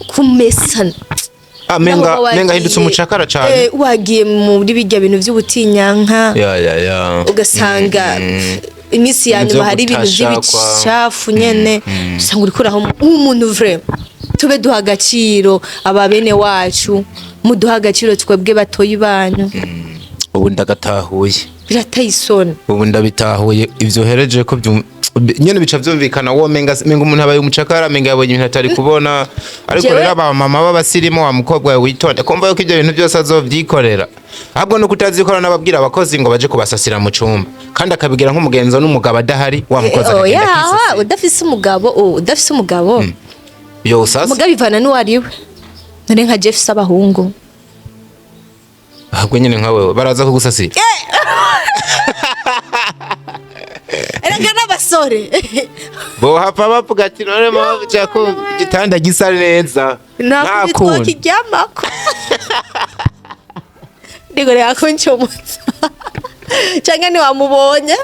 Kumesa. Ah, menga Naho menga hindutse umucakara cane. Wagiye muri bijya bintu vy'ubutinyanka, Ya ya ya. ugasanga iminsi ya Ibintu nyuma vyo hari ibintu gutasha by'ibicafu nyene, usanga uriko uraho umuntu. Vraiment, tube duha agaciro aba bene wacu, muduha agaciro twebwe batoyi banyu. Ubu ndagatahuye. Birateye isoni. Ubu ndabitahuye ivyo hereje ko nyene bica vyumvikana, wo menga umuntu abaye umucakara, menga yabonye ibintu atari kubona, ariko rero aba mama b'abasirimu, wa mukobwa wawe witonde kumva yuko ivyo bintu byose azovyikorera, ahubwo no kutazikora n'ababwira abakozi ngo baje kubasasira mu cumba, kandi akabigira nk'umugenzo n'umugabo adahari, wa mukozi akagenda Oya, akisasira. Udafise umugabo, udafise umugabo, Yo usasa. Umugabo ivana n'uwariwe. None nka Jeff s'abahungu. Ahubwo nyene nka wewe baraza kugusasira. Erega n'abasore. Bohava bavuga ati none mama ko igitanda gisa neza. Nta kundi. twakiryamako, ndiko reka kuncomotsa canke ntiwamubonye,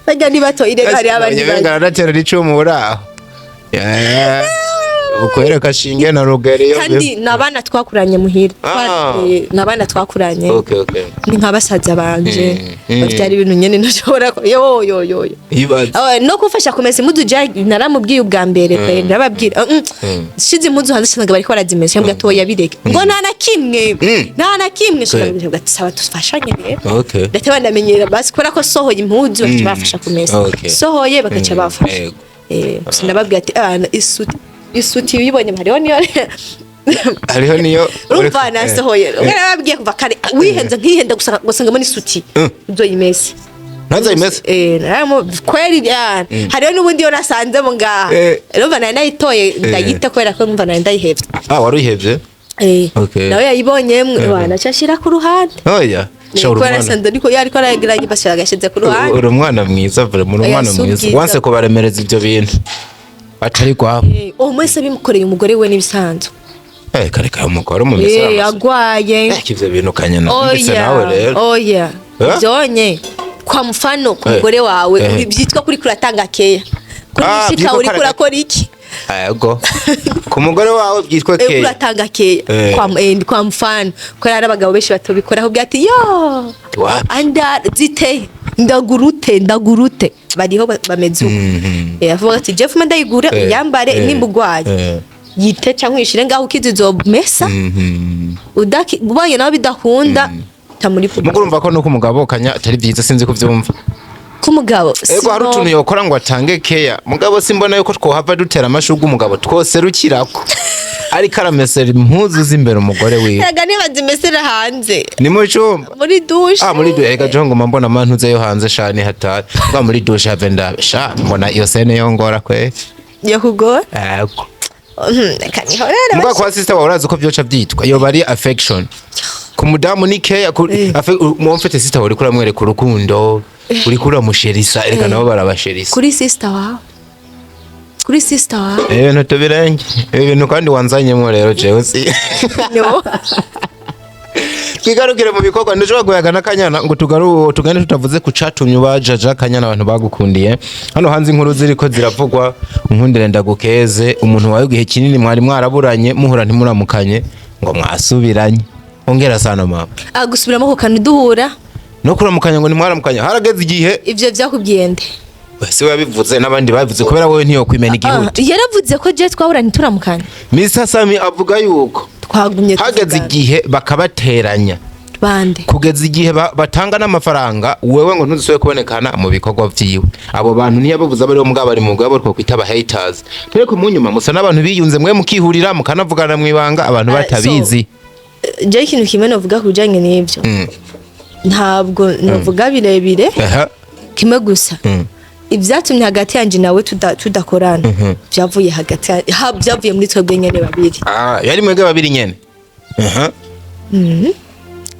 barya ni bato ireka hariho abandi Benga bari. aratera icumu uraho ukwereka shinge na rugari yo. Kandi ni abana twakuranye muhira. Ah. Ni abana twakuranye. Okay. Ni nka basaza banje. Bavyara ibintu nyene ntashobora yo yo yo yo. Ibaze. No kumfasha kumesa impuzu, naramubwiye ubwa mbere pe, narababwira shize impuzu hanze usanga bariko barazimesa, mbwa toya bireke, ngo nta na kimwe, nta na kimwe. Shobora ati saba dufashanye rero. Ndetse bandamenyera basi, kubera ko sohoye impuzu bakaca bafasha kumesa. Sohoye bakaca bafasha. Yego. Gusa ndababwira ati "Ah, isuti uyibonye hariho niyo." Hariho niyo. Urumva nasohoye, ubwo nababwiye kuva kare, wihenze nkihenda gusa gusangamo n'isuti uzoyimese. Ntazayimese. Kweri hariho n'ubundi yo nasanzemo ngaha. Urumva nari nayitoye, ndayita kubera ko numva nari ndayihevye. Ah, wari uyihevye. Okay. Nawe yayibonye wanaca ashira ku ruhande. Oya sha, uri Kubera umwana. nasanze ariko yariko arageranye, basi agashize ku ruhande. Uri umwana mwiza vraiment, uri Oya, umwana si mwiza. ubwiza. Wanse kubaremereza ibyo bintu atari kwabo. Uwo mwese bimukoreye umugore we n'ibisanzwe. Kare kare, umugore mu misara. Agwaye. Ivyo bintu kanyana ndetse Oya. nawe rero. Oya. Eh? Byonye kwa mfano ku mugore wawe, byitwa kuri kuratanga keya kuri Ah, mushika byitwa uri ko kurakora iki? Yego, ku mugore wawe byitwa keya. Kuratanga keya. Kwa mfano ko hari abagabo benshi batobikora, ahubwo ati yo Wapi? anda zite ndagurute ndagurute, bariho bameze uko. Avuga ati jeff ndayigure, uyambare, nimba ugwaye yite cyangwa uyishire ngaho ukizi izomesa. Ubonye nawe bidakunda, ta muri Mugo urumva ko nuko umugabo kanya atari byiza, sinzi kuvyumva. K'umugabo. Ego, hari utuntu yokora ngo atange keya, mugabo simbona yuko twohava dutera amashurwe umugabo twoserukirako ariko aramesera impuzu z'imbere umugore wiwe. Erega ntibazimesera hanze. Ni mu cumba. Muri douche. Ah, muri douche. Ega jo ngoma mbona amantuze yo hanze sha, ni hatari bwa muri douche, have ndabe sha, mbona iyo scène yongora kwe. Yakugora. Ego. Reka nihorere. Muga kwa sister wawe urazi uko vyoca vyitwa, iyo bari affection ku mudamu ni care ku mu mfite sister wawe uriko uramwereka urukundo, uriko uramusherisa, erega nabo barabasherisa. Kuri sister wawe, kuri sister wawe. Ibintu tubirenge, ibi bintu kandi wanzanyemo rero jewe si No. Twigarukire mu bikorwa. Ndushobora guyaga n'akanyana ngo tugaru tugende tutavuze ku catumye ubajaja kanyana. Abantu bagukundiye hano hanze, inkuru ziriko ziravugwa. Unkundire ndagukeze, umuntu wawe igihe kinini mwari mwaraburanye, muhura ntimuramukanye, ngo mwasubiranye. Ongera sana mama. Ah, gusubiramo ku kantu duhura. No kuramukanya ngo ntimwaramukanye, harageze igihe. Ivyo vyakubwiye nde? Se yabivuze n'abandi babivuze, kubera wowe ntiyokwimena igihugu. Ah, yaravuze ko je twahura ntituramukanye? Mr Sami avuga yuko Twagumye hageze tuvugana. igihe bakabateranya. Bande? Kugeza igihe batanga n'amafaranga, wewe ngo ntuzusubire kubonekana mu bikorwa vyiwe. Abo bantu ntiyabavuze abariho, mugabo bari mu bwabo two kwita aba haters. Ariko mu nyuma musa n'abantu biyunze, mwe mukihurira mukanavugana mw'ibanga abantu Ah, batabizi. Je ikintu kimwe novuga ku bijanye n'ivyo, ntabwo novuga birebire. Kimwe gusa, ibyatumye hagati yanje nawe tudakorana byavuye hagati byavuye muri twebwe nyene babiri. Ah, yari mwebwe babiri nyene.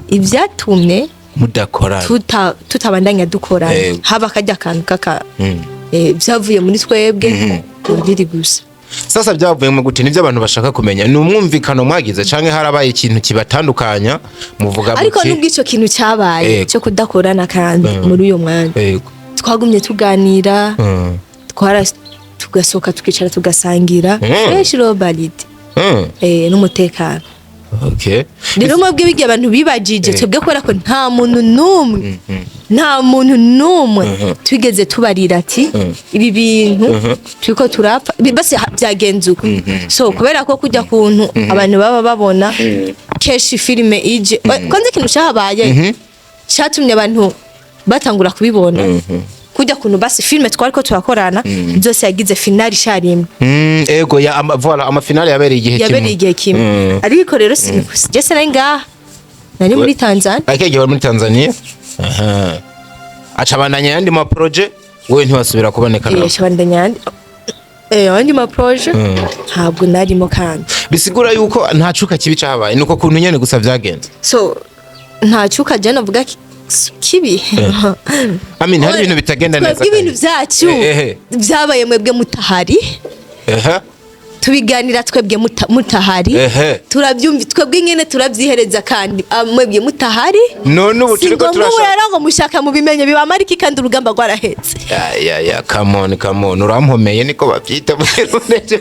Ibyatumye Mudakorana. Tutabandanya dukorana, haba kajya akantu kaka, byavuye muri twebwe babiri gusa. Sasa byavuye mu gute? Nivyo abantu bashaka kumenya. Ni umwumvikano mwagize canke harabaye ikintu kibatandukanya muvuga Ariko muti nubwo ico kintu cyabaye cyo kudakorana kandi muri uyo mwanya, twagumye tuganira, twara tugasohoka, tukicara, tugasangira fresh robalide, n'umutekano. Rero mwebwe bigiye abantu bibajije, twebwe kubera ko nta muntu n'umwe, nta muntu n'umwe twigeze tubarira ati ibi bintu turiko turapfa, basi byagenze uko. So kubera ko kujya kuntu abantu baba babona kenshi filime ije, kwanza ikintu cyahabaye cyatumye abantu batangura kubibona, kujya kuntu basi filime twariko turakorana byose yagize finale isharimwe. Ego ya ama, voilà, ama finale yabereye igihe kimwe. Yabereye igihe kimwe. Ariko rero je sinari ngaha, nari muri Tanzania. Ariko igihe wari muri Tanzania, aha, aca abandanya yandi ma projet, wewe ntiwasubira kuboneka nawe. Shabandanya andi ma projet ntabwo narimo kandi. Bisigura yuko nta cuka kibi cahabaye, nuko kuntu nyene gusa vyagenze. So nta cuka je navuga kibi. I mean, hari ibintu bitagenda neza. Twebwe ibintu byacu byabaye mwebwe mutahari. Tubiganira twebwe mutahari. Turabyumva twebwe nyene, turabyihereza kandi mwebwe mutahari. None ubu Si turiko ngombwa ubu turashaka rero ngo mushaka mubimenye bibamara iki kandi urugamba rwarahetse? Ya, come on, come on, urampomeye, niko bavyita mu Kirundi.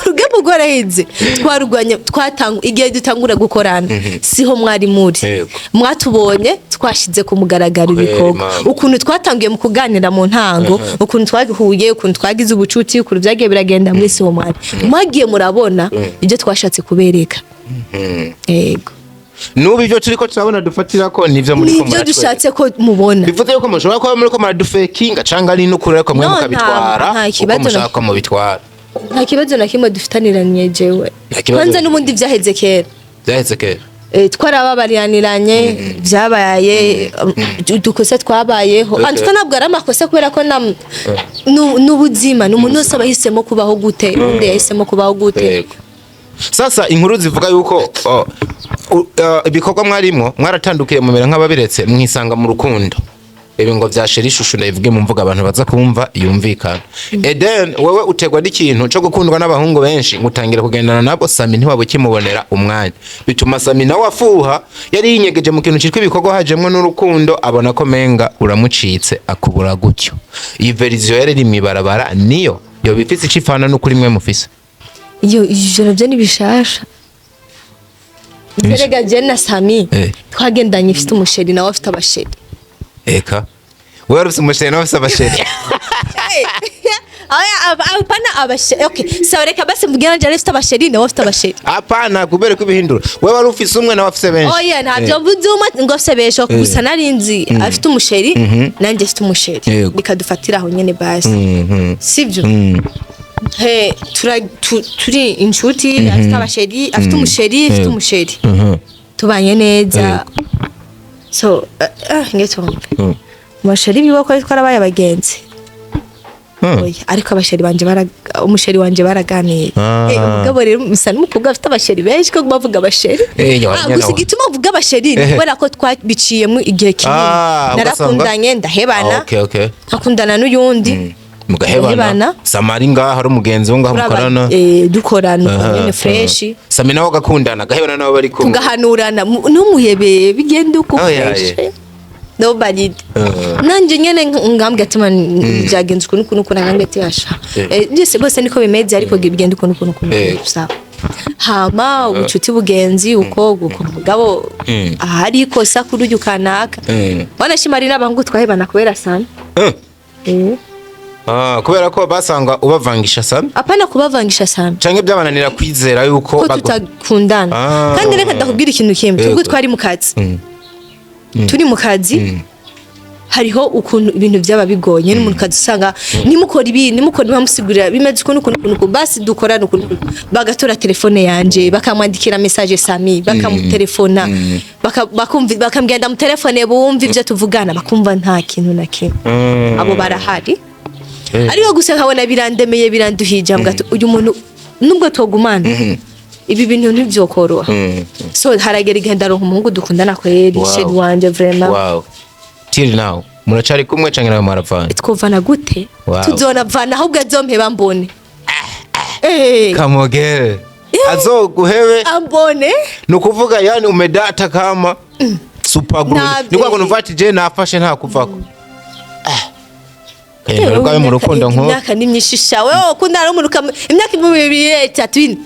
Urugamba rwaraheze, twarugwanye, twatanga igihe dutangura gukorana siho mwari muri. Mwatubonye twashize ku mugaragaro Kweri, ibikorwa, mama. ukuntu twatangiye mu kuganira mu ntango, ukuntu twahuye, ukuntu twagize ubucuti, ukuntu byagiye biragenda, mwese uwo mwari mwagiye murabona ibyo twashatse kubereka. Yego. N'ubu ivyo turiko turabona dufatira ko nivyo muri ko Nivyo muratwereka. dushatse ko mubona. Bivuze yuko mushobora kuba muriko muradufekinga canke ari n'ukuri, ariko mwe No, mukabitwara nta uko kibazo mushaka ko mubitwara. Nta kibazo na kimwe dufitaniranye jewe. Nta kibazo. Kwanza n'ubundi vyaheze kera. Vyaheze kera. Twarababariraniranye byabaye udukosa twabayeho. Antuka ntabwo ari amakosa, kubera ko n'ubuzima ni umuntu wese aba ahisemo kubaho gute, undi yahisemo kubaho gute. Yego. Sasa inkuru zivuga yuko ibikorwa mwarimwo mwaratandukiye, mumera nk'ababiretse, mwisanga mu rukundo. Ibi ngo vyashira ishusho, ndabivuge mu mvuga abantu baza kumva yumvikana. Eden, wewe utegwa n'ikintu co gukundwa n'abahungu benshi, ngutangira kugendana nabo. Sami ntiwaba ukimubonera umwanya, bituma Sami nawe afuha. Yari yinyegeje mu kintu citwa ibikorwa, hajemwo n'urukundo, abona ko menga uramucitse, akubura gutyo. Iyi version yari iri mw'ibarabara niyo yoba ifise ico ipfana n'ukuri mwe mufise? Iyo ivyo navyo ni bishasha. Erega je na Sami twagendanye ifite umuchéri, nawe afite abachéri. Eka, wewe wari ufise umuchéri, nawe ufise abachéri? Oya, apana abachéri. Okay, sawa, reka basi mvuge nanje afite abachéri, nawe afite abachéri. Apana, kubera ko ibihindura, wewe wari ufise umwe, nawe afise benshi. Oya, ntabyo mvuze umwe ngo afise benshi, gusa narinzi afite umuchéri, nanjye afite umuchéri. Bikadufatira aho nyene basi. Sibyo? He turi inshuti, afite abachéri, afite umuchéri, afite umuchéri, tubanye neza. So nge tumve umuchéri biwe ko twarabaye abagenzi. Oya, ariko abachéri banje umuchéri wanje baraganiye. Umugabo rero musa n'umukobwa afite abachéri benshi, ko bavuga abachéri. Yo, nyene Gusa wa. igituma mvuga abachéri ni kubera ko twabiciyemo igihe kinini. Narakundanye, ndahebana, Ah, okay. nkakundana n'uyundi. Mugahebana. Mugahebana. Samari ngaha hari umugenzi wo ngaha mukorana. Dukorana uko nyene fresh. Sami nawe agakundana, agahebana nabo bari kumwe. Tugahanurana, ntumuhebe, bigende uko. Oh, yeah, Fresh. yeah. Nobody. Nanje nyene ngambwe ati man, byagenze ukuntu ukuntu ukuntu, ngambwe ati asha. Byose bose niko bimeze, ariko bigenda ukuntu ukuntu ukuntu. Sawa, hama ubucuti bugenzi uko guko mugabo ahari ikosa kuri uyu kanaka. Wanashima ari n'abahungu twahebana kubera sana. Ah, kubera ko basanga ubavangisha Sami? Apana kubavangisha sana. Canke byabananira kwizera yuko Ko tutakundana. Kandi reka ndakubwira ikintu kimwe. Twebwe twari mu kazi, turi mu kazi, hariho ukuntu ibintu byaba bigoye n'umuntu kazi, usanga nimukora ibi, nimukora, bamusigurira bimeze ukuntu ukuntu ukuntu, basi dukorana ukuntu ukuntu. Bagatora telefone yanje, bakamwandikira message Sami, bakamutelefona, bakumva, bakambwira ndamutelefone bumva ibyo tuvugana, bakumva nta kintu na kimwe. Abo barahari. Ariko gusa nkabona birandemeye, biranduhije, mbwa ati, uyu muntu nubwo togumana ibi bintu ntivyokoroha. So haragera igihe ndaronka umuhungu dukundana kweri. Chéri wanje vraiment. Wow, till now muracari kumwe canke nawe mwaravanye? Twovana gute? Tuzonavana ahubwo azompeba mbone. Kamogere azoguhebe. Ambone. Ni ukuvuga yani umedata kama super glue. Nabe. Ni kwa kuntu ati je nafashe nta kuvako. Rwawe mu rukundo nko Imyaka ni myinshi sha. Wewe ukundana n'umuntu imyaka 2, 3, 4.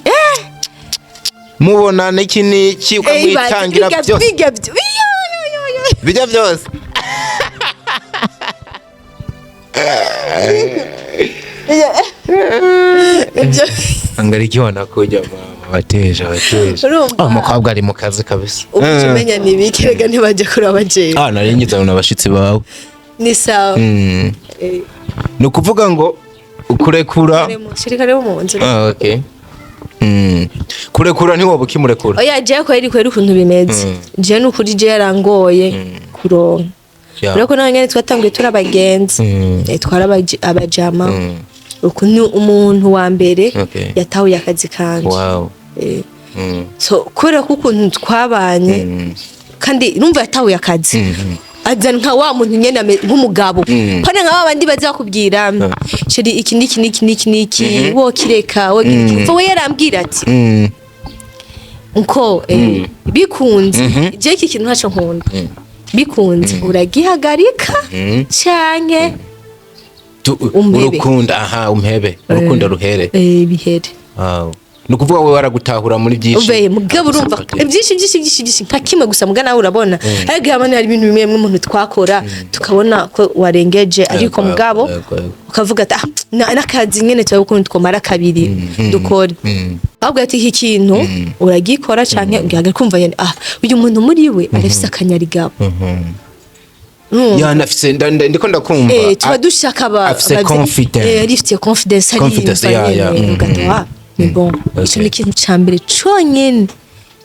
Mubonana iki n'iki, ukamwitangira byose. Biga byo. Iyo, yo, yo, yo. Bijya byose. Ibyo. Angalia ikiwa nakuja mama, wateja wateja. Urumva? Ah, umukobwa ari mu kazi kabisa. Ubu umenya ni ibiki? Rega ntibajya kuraba jewe. Ah, nari ngize n'abashitsi bawe. Ni sawa. Ni ukuvuga ngo kurekura Shirika rero mu nzu. Ah, okay. Kurekura ntiwoba ukimurekura. Oya, jewe kweri kweri ukuntu bimeze, jewe ni ukuri, jewe yarangoye kuronka. Urabona ko nawe nyene twatanguye turi abagenzi. Twari abajama. Ukuntu umuntu wa mbere yatahuye akazi kanje. So kubera ko ukuntu twabanye, kandi numva yatahuye akazi, azana nka wa muntu nyene nk'umugabo, pana nka wa bandi baza bakubwira chéri iki niki niki niki niki, wo kireka wo kireka. We yarambwira ati nko bikunze, je iki kintu ntaco nkunda, bikunze uragihagarika canke umpebe. Urukundo aha umpebe, urukundo ruhere. Bihere. Wow. Ni ukuvuga wowe waragutahura muri byinshi. Uveye mugabo urumva byinshi byinshi byinshi byinshi, nka kimwe gusa muga nawe urabona, ariko hamwe hari ibintu bimwe bimwe umuntu twakora tukabona ko warengeje, ariko mugabo Yego. ukavuga ati: "Ah, n'akazi nyene tuba ukuntu twomara kabiri dukora." Ahubwo ati iki kintu uragikora canke ugihagarika, kumva nyene, ah, uyu muntu muri we arafise akanyarigabo. Ya, nafise ndiko ndakumva. Tuba dushaka aba Afise confidence. Arifitiye confidence. Confidence, ya. Ariyumva nyene, ugato, ah, ni bon. Ico ni ikintu ca mbere conyene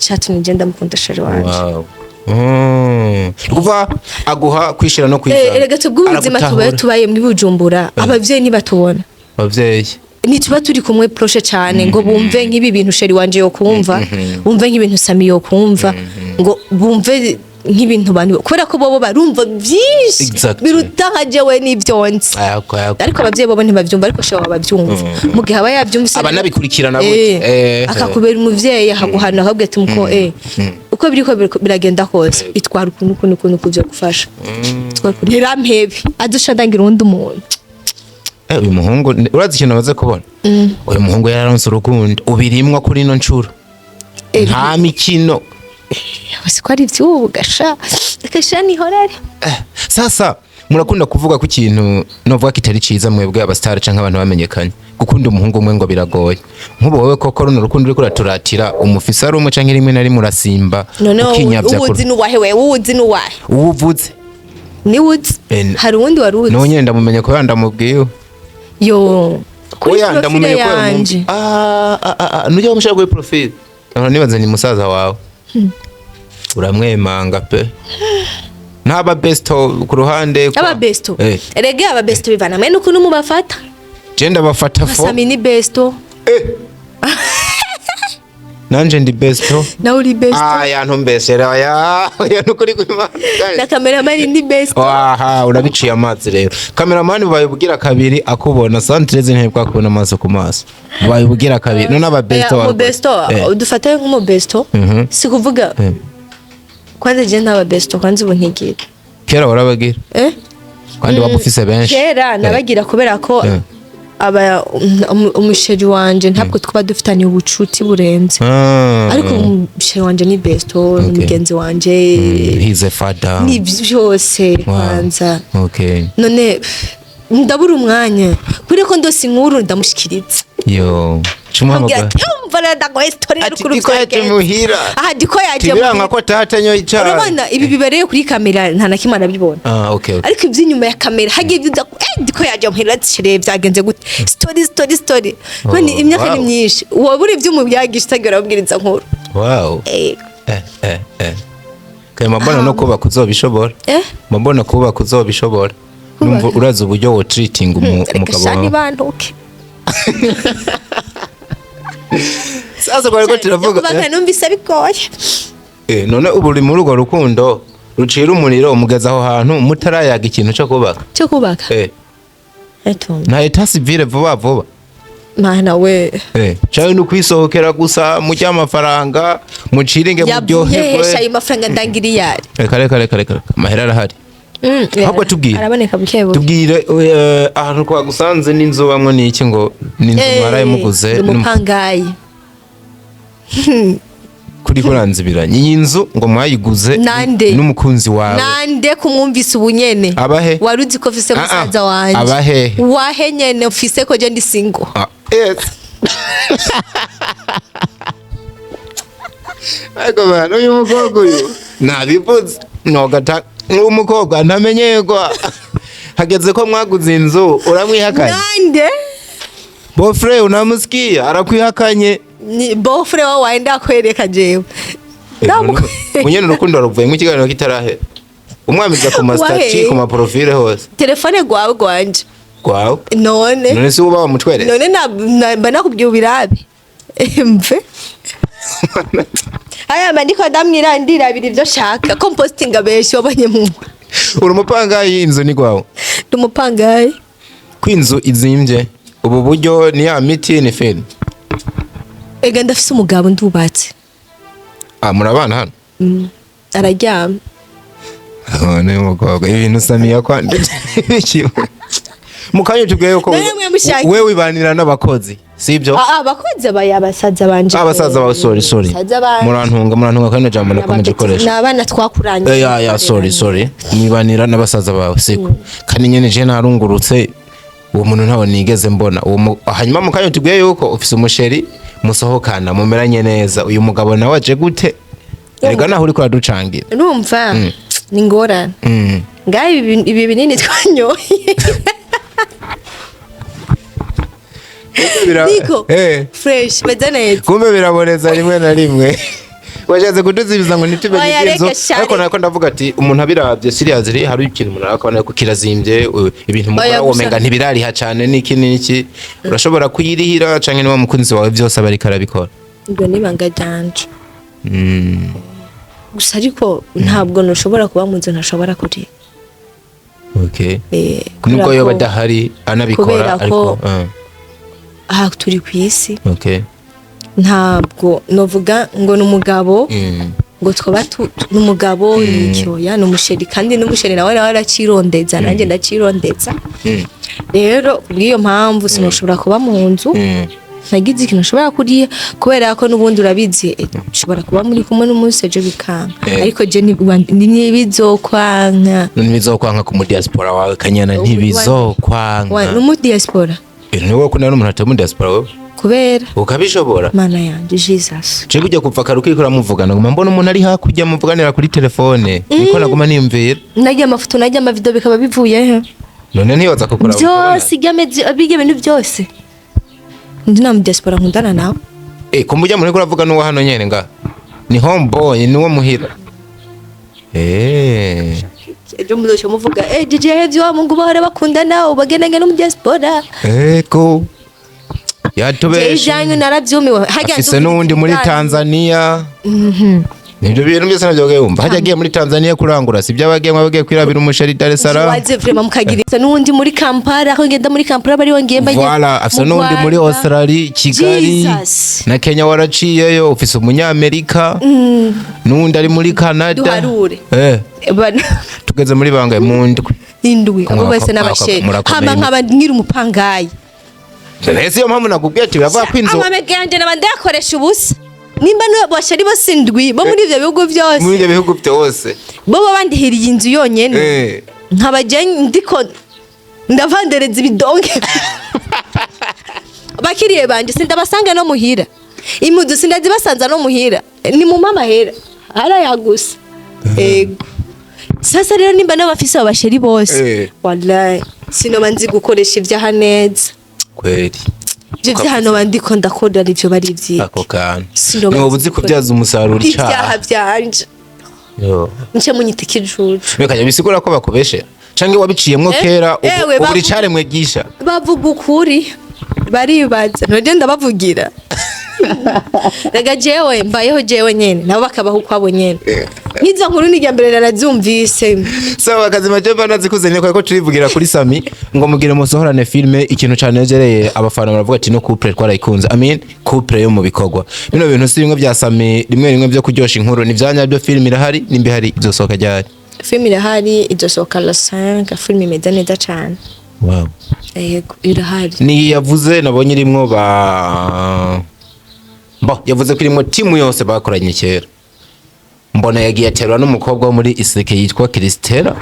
catumye nje ndamukunda chéri wanje. Wow. Ni ukuvuga aguha kwishira no kwizana. Erega twebwe ubuzima tubaye Aragutahura. tubaye muri Bujumbura, abavyeyi ntibatubona. Abavyeyi. Ntituba turi kumwe proche cyane ngo bumve nk'ibi bintu chéri wanje yo kumva, bumve nk'ibintu Sami yo kumva, ngo bumve nk'ibintu bantu, kubera ko bobo barumva byinshi biruta nka jewe n'ibyo nzi. Ayako, ayako. Ariko abavyeyi bobo ntibavyumva, ariko chéri babyumva mu gihe aba yabyumvise. Aba anabikurikirana gutya. Akakubera umuvyeyi, akaguhana, akabwira ati muko uko biriko biragenda kose, itwara ukuntu ukuntu ukuntu kuvyo gufasha, itwara ukuntu, ntirampebe adusha ndangira uwundi muntu. Uyu muhungu, urazi ikintu amaze kubona? Uyu muhungu yararonse urukundo ubirimwo kuri ino ncuro. Nta mikino. Siko ari ivy'ubu gasha gasha nihorere. Sasa murakunda kuvuga ko ikintu novuga kitari ciza, mwebwe abastar canke abantu bamenyekanye, gukunda umuhungu umwe ngo biragoye. Nk'ubu wowe koko runo rukundo uriko uraturatira, umufise ari umwe canke rimwe na rimwe urasimba Noneho ukinyavya? uwuzi n'uwahe wewe? Uwuzi n'uwahe? Uwuvuze. Niwuzi? Hari uwundi wari uzi? Nawe nyene ndamumenye kubera ndamubwiwe. Yo, kuri Oya, profile ndamumenye kubera yanje. Ah ah ah ah, nujya wamushaka kuri profile. Nkora nibaza ni musaza wawe. Uramwemanga pe. Ntaba besto ku ruhande Aba besto? Erega aba besto bivana mwe n'ukuntu mubafata. Je ndabafata fo. Sami ni besto. Nanje ndi besto. Nawe uri besto. Ah, yantumbesera ya. Ya, nukuri kw'Imana. Na cameraman ni besto. Aha, urabiciye amazi rero. Cameraman bubaye ubugira kabiri akubona, santreze ntibwa kubona amaso ku maso. Bubaye ubugira kabiri. None aba besto Oya, umubesto dufate nk'umubesto, si kuvuga kwanza je ntaba besto, kwanza ubu ntigira. Kera warabagira. Eh. Kandi waba ufise benshi. Kera nabagira kubera ko aba umuchéri wanje ntabwo twaba dufitanye ubucuti burenze. Ariko umuchéri wanje ni besto, ni mugenzi wanje. He's a father. Ni byose kwanza. None ndabura umwanya kubera ko ndose inkuru ndamushikiriza. Yo. Ambwira Cumuhamagara. ati: "Umva rero, ndaguhaye story Ati y'ukuntu Diko yaje byagenze." muhira. Aha Diko yaje Tibiranka muhira. ko tata nyoye icyayi. Urabona ibi bibereye kuri kamera, nta na kimwe arabibona. Ah, okay. Ariko iby'inyuma ya kamera hagiye ibyo, Diko yaje muhira, ati: "Byagenze gute?" Story, story, story. None imyaka ni myinshi, wabura ibyo umubyagisha utagira urabwiriza nkuru. Kaya mbona no kubaka uzobishobora. Mbona kubaka uzobishobora. Numva urazi uburyo wo treating Reka umugabo shani wawe. bantuke. Sasa kwa turavuga. Kubaka numvise bigoye. None ubu uri muri urwo rukundo rucira umuriro, umugeze aho hantu mutarayaga ikintu cyo kubaka? Cyo kubaka? Eto. Nta état civil vuba vuba? Mana we. Cawe ni ukwisohokera gusa, mujye amafaranga muciringe Yavuye muryoherwe. ayo mafaranga ndangiriyari? Reka, reka, reka, reka, amahera arahari. Ahubwo tubwire. Araboneka buke buke. Tubwire ahantu twagusanze n'inzu bamwe ni iki, ngo ni inzu mwaraye muguze? Ndi umupangayi. Kuri kuranzibiranye iyi nzu ngo mwayiguze Nande? n'umukunzi wawe. Nande kumwumvise ubunyene? Abahe? Wari uzi ko mfise Ah, ah. musaza wanje? Abahe? Wahe nyene mfise ko je ndi single? Ah, yes. Ariko bana, uyu mukobwa uyu nabivuze nogata, uyu mukobwa ntamenyerwa. Hageze ko mwaguze inzu, uramwihakanye. Nande? Beau-frère unamusikia, arakwihakanye. Ni beau-frère wawe waenda akwereka jewe? Munyene urukundo ruvuyemo ikiganiro kitarahera, umwamiza ku ma statuts, Wahe? ku ma profile hose. Telefone gwawe, gwanje? Kwawe. None? None si uba wamutweretse? None mba nakubwiye ubirabe mve aya mba ndiko ndamwira ndirabira ivyo shaka ko mpostinga, benshi wabonye mu Uri umupangayi, inzu ni gwawe? Ndi umupangayi. Ko inzu izimvye ubu buryo, ni ya miti, ni feni? Ega ndafise umugabo, ndubatse. Ah, murabana hano? Araryama. Oh, ni umukobwa ibintu Samiya kwanditse mu kanya tubwiye ko None mwe mushaka- we wibanira n'abakozi. Sibyo? Ah, abakunzi aba abasaza banje. Abasaza bawe, sorry, sorry. Abasaza banje. Murantunga kandi jambo nakomeje gukoresha. Ni abana twakuranye. Ya, sorry, sorry. Nibanira n'abasaza bawe, siko? Kandi nyene je narungurutse, uwo muntu ntawe nigeze mbona. Uwo hanyuma mu kanya tubwiye yuko ufise umuchéri musohokana, mumeranye neza. Uyu mugabo nawe aje gute? Erega naho uriko uraducangira. Urumva ni ingorane. Ngaho ibi binini twanyoye. Niko fresh, meze neza. Kumbe biraboneza rimwe na rimwe. Washatse kuduzibiza ngo ntitumenye Oya, iby'inzu, reka shari. ariko nako ndavuga ati umuntu abiravye seriously, hari ikintu umuntu akabona ko kirazimbye, ibintu mukora Oya, gusa- womenga ntibirariha cane, n'iki n'iki. Urashobora kuyirihira canke niba mukunzi wawe byose aba ariko arabikora? Ubwo nibanga ryanje gusa, ariko ntabwo ntushobora kuba mu nzu ntashobora kurira. Kubera Nubwo yoba ko adahari anabikora, kubera ko ariko aha turi ku isi, ntabwo novuga ngo ni umugabo, ngo twaba n'umugabo ni ikioya, ni umuchéri, kandi n'umuchéri nawe aracirondeza, nanjye ndacirondeza. Rero kubw'iyo mpamvu sinashobora kuba mu nzu ntagize ikintu nshobora kurya, kubera ko n'ubundi urabizi, ushobora kuba muri kumwe n'umunsi, ejo bikanga. Ariko je ntibizokwanka. Ntibizokwanka ku mudiaspora wawe, Kanyana, ntibizokwanka. N'umudiaspora? Niwe ukunda n'umuntu atari mu diaspora wewe? Kubera Ukabishobora? Mana yanjye, Jesus! Je kujya kuva kare ukiriko uramuvugana, nguma mbona umuntu ari hakurya muvuganira kuri telefone, niko naguma niyumvira. Najya amafoto, najya amavideo, bikaba bivuye he? None ntiyoza kukura? Byose bijya bintu byose, ndi na mu diaspora nkundana nawe. Kumujya muri uravuga n'uwo hano nyene nga ni homeboy, niwo muhira. Ejo muzoca muvuga: "Eh, Gigi yahevye wa mungu bahora bakundana, ubagendanye no mu diaspora." Ego. Je Yatubeshe. ivyanyu naravyumiwe. Harya Afise ndumva n'uwundi muri ikiganiro. Tanzania. Nibyo bintu byose navyo wumva. Hajya agiye muri Tanzania kurangura, sibyo abagiye abagiye kwirabira umuchéri Dar es Salaam. Waze vraiment mukagira isa n'uwundi muri Kampala, aho ngenda muri Kampala bari wongeye mbaye. Voilà, afise n'uwundi muri Australia, Kigali Jesus. na Kenya waraciyeyo, ufise umunyamerika n'uwundi ari muri Canada. Duharure. Tugeze muri bangaye mu ndwi? Indwi. Abo bose n'abachéri. Murakomeye. Hama nkaba nkiri umupangayi. Ese iyo mpamvu nakubwiye ati biravuga ko inzu Amamega yanje naba ndayakoresha ubusa nimba bachéri bose indwi bo muri ivyo bihugu byose. Muri ibyo bihugu byose. Bo baba bandihiriye inzu yonyene, nkaba je ndiko ndavandereza ibidonke. Bakiriye banje sindabasanga no muhira, impuzu sindazibasanza no muhira, ni mu mamahera araya gusa. Ego, sasa rero nimba nabo bafise abo bachéri bose, wallahi sinoba nzi gukoresha ivyaha neza. Kweli. Ivyo vyaha noba ndiko ndakora ivyo bari ivyiki? Ako kantu. Sinoba Niba nzi uzi gukora kubyaza umusaruro ivyaha icyaha vyanje. Yo. Nce munyita ikijuju. Bikajya bisigura ko bakubeshe canke wabiciyemwo kera, ubu Ewe, ubu ricaremwe gisha. Bavuga ukuri, baribaza none ndabavugira. Rega jewe mbayeho jewe nyene, nabo bakabaho ukwabo nyene. Nk'izo nkuru ni irya mbere narazumvise. Sawa, akazima je bana zikuze niko ko turivugira kuri Sami ngo mugire musohorane filme. Ikintu canejereye abafana baravuga ati no couple twarayikunze, I mean couple yo mu bikorwa. Bino bintu si bimwe bya Sami rimwe rimwe byo kuryosha inkuru, ni vyanya byo. Film irahari? Nimba ihari, izosohoka ryari? Filime irahari, izosohoka la 5. Filime imeze neza cane. Yego, irahari. Ni yavuze nabonye irimwo ba bo, yavuze ko irimwo timu yose bakoranye kera. Mbona yagiye aterwa n'umukobwa wo muri Iseke yitwa Christella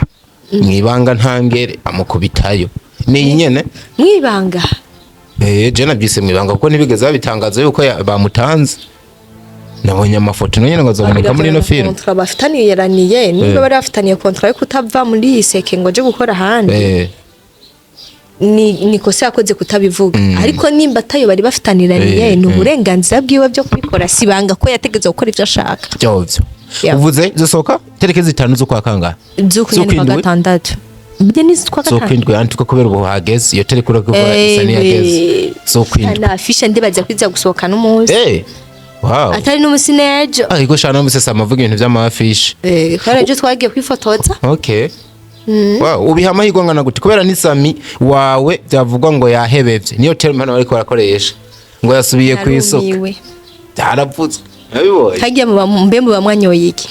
mwibanga ntangere, amukubitayo. Ni iyi nyene? Mwibanga? Je nabyise mwibanga kuko ntibigeze babitangaza yuko bamutanze. Nabonye amafoto nyene ngo azoboneka muri ino film. Contrat bafitaniye yaraniye, niba bari bafitaniye contrat yo kutava muri iyi seke ngo aje gukora ahandi, ni kosa yakoze kutabivuga. Ariko nimba atayo bari bafitaniraniye, ni uburenganzira bwiwe byo kubikora. Si ibanga ko yategetswe gukora ivyo ashaka. Byovyo. Yeah. Uvuze zisohoka tariki 5 z'ukwa kangahe? Z'ukwindwi, kwa Z'ukwindwi? gatandatu. Mbye ni z'ukwa gatanu. Z'ukwindwi antuko, kubera ubu hageze iyo tariki urakuvuga isa n'iyageze. Z'ukwindwi. Na affiche ndibaza kwiza gusohoka n'umunsi. Wow. Atari n'umunsi n'ejo. Ah, ego shana musesa amavuga ibintu vy'amafishi. Kubera ejo twagiye kwifotoza. Okay. Wow, ubiha amahirwe angana gute? Kubera ni Sami wawe byavugwa ngo yahebevye. Niyo terme hano bariko barakoresha. Ngo yasubiye ku isoko. Narumiwe. Byaravuzwe. Nabibonye. Hagiye muba mbe muba mwanyoye iki?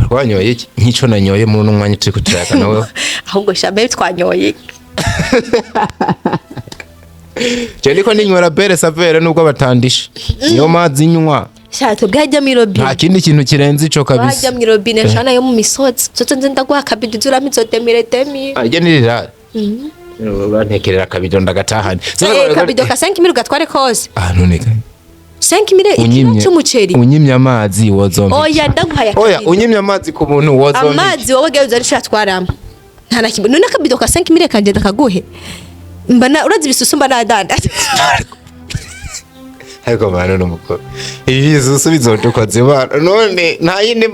Twanyoye iki? Nk'ico nanyoye muri uno mwanya turiko turayaka nawe. Ahubwo sha, mbe twanyoye iki? Je ndiko ninywera bere savere nubwo batandisha, niyo mazi nywa. Sha, twebwe hajya mw'irobine. Nta kindi kintu kirenze ico Hajya kabisa. mw'irobine shana yo mu misozi. Zozo nze ndaguha akabido uzuramo izo demire demire. Ajya nirira, urantekerera akabido ndagatahane. Kabido ka 5 mille ugatware kose. Ah, none ka 5 mille ikiro unyimye c'umuceri. Unyimye amazi wozompa? Oya, ndaguhaye Oya. akabido. Unyimye amazi ku muntu wozompa? Amazi wowe gawe uzari atwaramo nta na kimwe. None akabido ka 5 mille kanje ndakaguhe, mba urazi ibisusu mba nadandaza. Ariko mana, n'umukuru, ibi bisusu bizodukoze bana. None nta yindi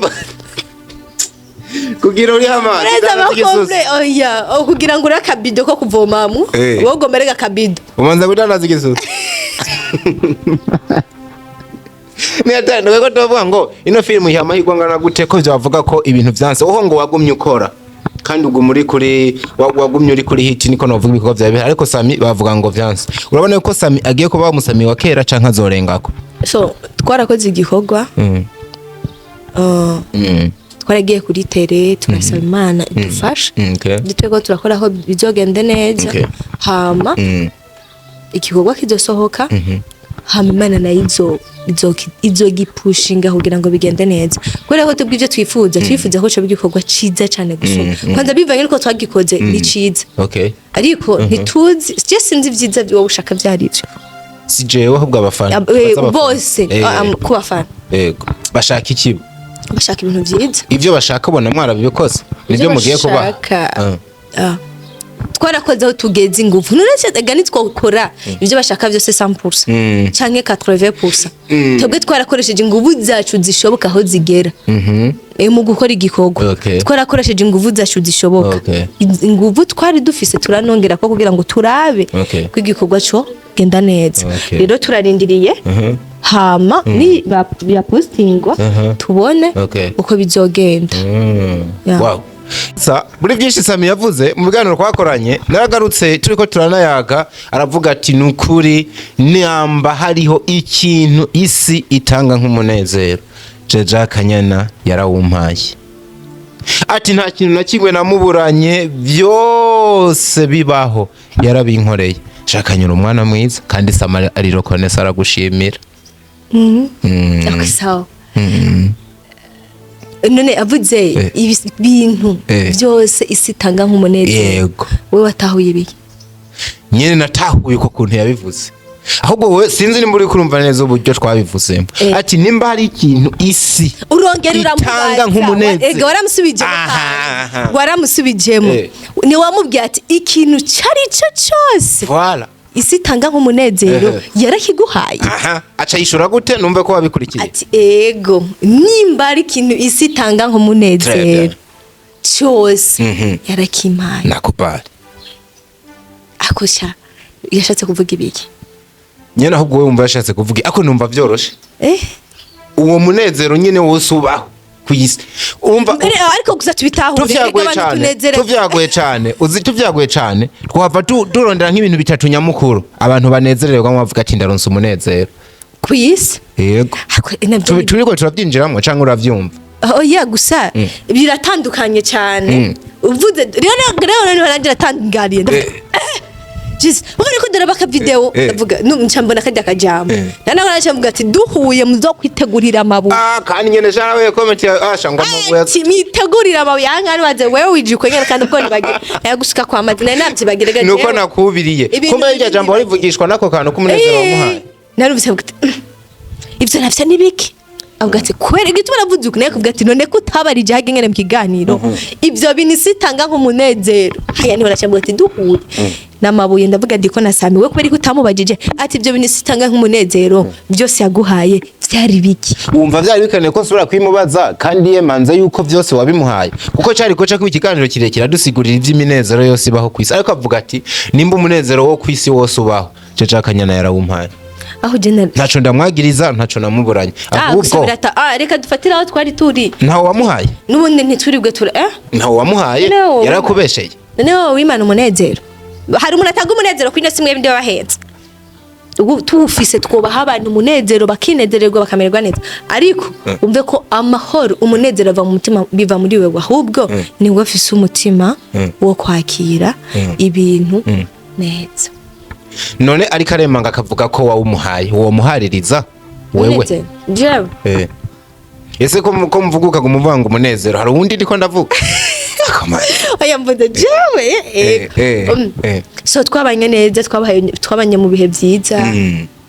kugira uriho amazi Ureza udandaza igisusu. amakombe. Oya, oh, kugira ngo ure akabido ko kuvomamu, wowe ugomba rega akabido. Umanza kudandaza igisusu. Niyatanduwe ko tuvuga ngo ino filmu iha amahirwe angana gute, ko byavuga ko ibintu vyanse uho ngo wagumye ukora kandi uguma uri kuri wagumye uri kuri hit, niko novuga, ibikorwa vyawe bihari, ariko Sami bavuga ngo vyanse. Urabona ko Sami agiye kuba umusami wa kera canke azorengako? So twarakoze igikorwa, twaragiye kuri terrain, turasaba Imana idufashe. Ibyo twebwe turakora aho bizogende neza. Hama igikorwa kizosohoka, hama Imana nayo izogipushinga kugira ngo bigende neza, kubera ko tubwo ibyo twifuza, twifuza ko coba igikorwa ciza cane gusumba. Kwanza bivanye nuko twagikoze ni ciza, ariko ntituzi, je sinzi ivyiza wowe ushaka vyari ivyo. Si jewe, ahubwo abafana. Baza abafana. Bose, ku bafana. Yego, bashaka iki? Bashaka ibintu vyiza. Ivyo bashaka ubona mwarabibikoze, nibyo mugiye kubaha? Bashaka, twarakoze aho tugeze ingufu. None se ega nitwakora ibyo bashaka byose 100% canke 80%? Twebwe twarakoresheje ingufu zacu zishoboka aho zigera. Mu gukora igikorwa, twarakoresheje ingufu zacu zishoboka. Ingufu twari dufise turanongera ko kugira ngo turabe ko igikorwa co genda neza. Rero turarindiriye, hama ni yapostingwa tubone uko bizogenda. Yeah. Wow. Sa muri byinshi Sami yavuze mu biganiro twakoranye, naragarutse turiko turanayaga, aravuga ati nukuri namba hariho ikintu isi itanga nk'umunezero, Jeja Kanyana yarawumpaye. Ati nta kintu na kimwe namuburanye, byose bibaho yarabinkoreye. Shakanyura umwana mwiza, kandi Sama arirokonesa, aragushimira. Okay, sawa. None avuze ibintu byose isi itanga nk'umunezero, wowe watahuye ibiki? Nyine natahuye uko kuntu yabivuze, ahubwo wowe sinzi nimba uri kurumva neza uburyo twabivuzemo. Ati nimba hari ikintu isi Urongera itanga uramubaza. nk'umunezero. Ega waramusubijemo. Aha, Kandi aha. waramusubijemo. Ni wamubwiye ati ikintu cari cyo cyose Voilà. isi itanga nk'umunezero, yarakiguhaye. Aha, aca yishura gute? Numve ko wabikurikiye. Ati ego, nimba ari ikintu isi itanga Très bien. nk'umunezero cyose, yarakimpaye. Nakubali. Akosha yashatse kuvuga ibiki? Nyine ahubwo wowe wumva yashatse kuvuga, ako numva vyoroshe. Uwo munezero nyine wose ubaho ku isi, umva. Mbere, ariko gusa tubitahure. Tuvyaguye Reka abantu cane. tunezere. Tuvyaguye cane, uzi, tuvyaguye cane, twahava turondera nk'ibintu bitatu nyamukuru abantu banezererwa, bavuga ati ndaronse umunezero ku isi. Yego. Ako, nabyo Turiko turavyinjiramwo canke uravyumva? Oya, gusa biratandukanye cyane uvuze. Rero noneho nanjye natangariye, ndavuga, Jesus, ubona ko ndaraba aka video, ndavuga nca mbona kajya kajambo. Nanaho naje mvuga ati duhuye muzokwitegurira amabuye. Ah, kandi nyene sharawe comment ya asha ngo amabuye. Ati mwitegurira amabuye ahangana baze wewe wijikwe nyene, kandi ubwo nibagira nayagusuka kwa mazi nari navyibagiraga. Nuko Jewe. nakubiriye. Ibintu Kumbe iryo bindi jambo warivugishwa nako kantu k'umunezero wamuhaye. Narumvise avuga ati ibyo navyo ni biki, avuga ati kubera igituma navuze uku, naye kuvuga ati none ko utabarije hage ngene mu kiganiro ibyo bintu isi itanga nk'umunezero. Haya, niho naca mvuga ati duhuye n'amabuye, ndavuga ndiko nasami we kubera ko utamubajije ati ibyo bintu isi itanga nk'umunezero byose yaguhaye byari biki? Wumva vyari bikeneye ko nsubira kwimubaza kandi yemanze yuko vyose wabimuhaye, kuko cari koca kuba ikiganiro kirekire adusigurira ivy'iminezero yose ibaho kw'isi, ariko avuga ati nimba umunezero wo kw'isi wose ubaho, Jeja Kanyana yarawumpaye. Aho je na Ntaco ndamwagiriza, ntaco namuburanye. Ah, gusa ahubwo reka dufatire aho twari turi. Ntawe wamuhaye. N'ubundi ntituribwe tura Ntawe wamuhaye. No. Yarakubesheye. None wowe wimana umunezero, hari umuntu atanga umunezero kuri ino si? Mwebwe bahenze ubu tuwufise twubaha abantu umunezero, bakinezererwa, bakamererwa neza, ariko umve ko amahoro, umunezero ava mu mutima, biva muri wewe. Ahubwo ni wowe ufise umutima wo kwakira ibintu neza. None ariko aremanga akavuga ko wawumuhaye, uwo muhaririza wewe? Umunezero? Jewe? Ese ko mvuga ukaguma uvuga ngo umunezero, hari uwundi ndiko ndavuga? Akama- Oya, mvuze jewe. So twabanye neza, twabanye mu bihe byiza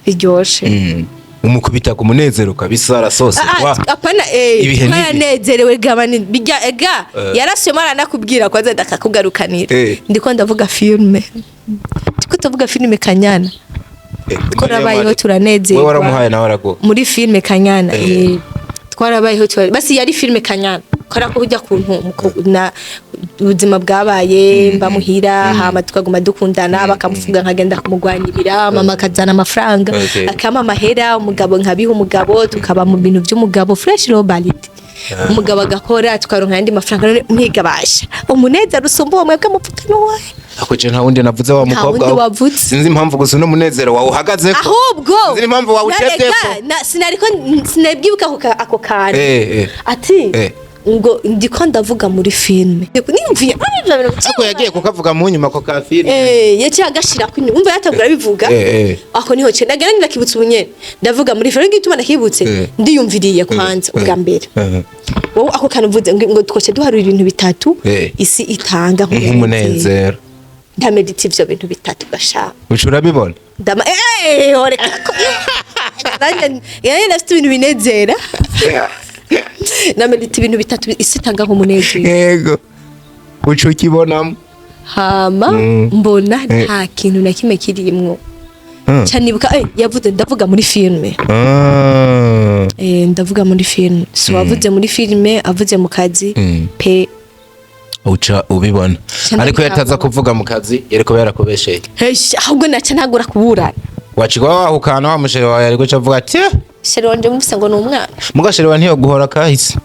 biryoshe. Umukubita ku munezero kabisa, arasose. Ah, wa ah, apana, Ibihe n'ibihe. twaranezerewe gabani bijya ega yarashyemo aranakubwira ko azenda akakugarukanira. Ndiko ndavuga filme, ndiko ndavuga filme Kanyana. Twarabayeho, turanezerwa. Wewe waramuhaye, nawe araguha. Muri filme Kanyana, twarabayeho, basi yari filme Kanyana kora ko ujya kuntu na ubuzima bwabaye mba muhira, hama tukaguma dukundana, bakamufunga nkagenda kumugwanirira, mama akazana amafaranga, akampa amahera, umugabo nkabiha umugabo, tukaba mu bintu by'umugabo fresh robert, umugabo agakora, tukaronka ayandi mafaranga. None mwigabasha umunezero usumba uwo mwebwe mupfuka n'uwahe? Ako je nta wundi navuze, wa Nta mukobwa wundi we. wavuze. Sinzi impamvu gusa uno munezero wawe uhagazeko. Ahubwo Sinzi impamvu wawutevye. Sinariko sinabwibuka ako kantu ati ngo ndiko ndavuga muri filme, nimviye ari ibyo bintu. Ako yagiye kukavuga mu nyuma ko ka filme. Yaciye agashira ku nyuma, umva yatangura bivuga. Ako niho ce nagera ndakibutse ubunyene, ndavuga muri filme gituma nakibutse. Ndiyumviriye kwanza ubwa mbere wowe ako kantu uvuze ngo twoce duharura ibintu bitatu isi itanga nk'umunezero. Ndamedita ivyo bintu bitatu gashaka. Uca urabibona. Ndama reka ko nanjye nanjye nafite ibintu binezera. Namedita ibintu bitatu isi itanga nk'umunezero. Yego, uca ukibonamo. Hama mbona nta kintu na kimwe kirimwo. Canibuka yavuze ndavuga muri filme. Ndavuga muri filme, so wavuze muri filme, avuze mu kazi pe. Uca ubibona. Ca Ariko ndabitahura. yataza kuvuga mu kazi, yariko yarakubesheye. Heish, ahubwo naca ntagura kuburana. Wacigwa wahukana, wa mushere wawe yariko aca avuga ati: "Eh, Chéri wanje wumvise ngo ni umwana. Muga chéri wawe ntiyoguhora kahise."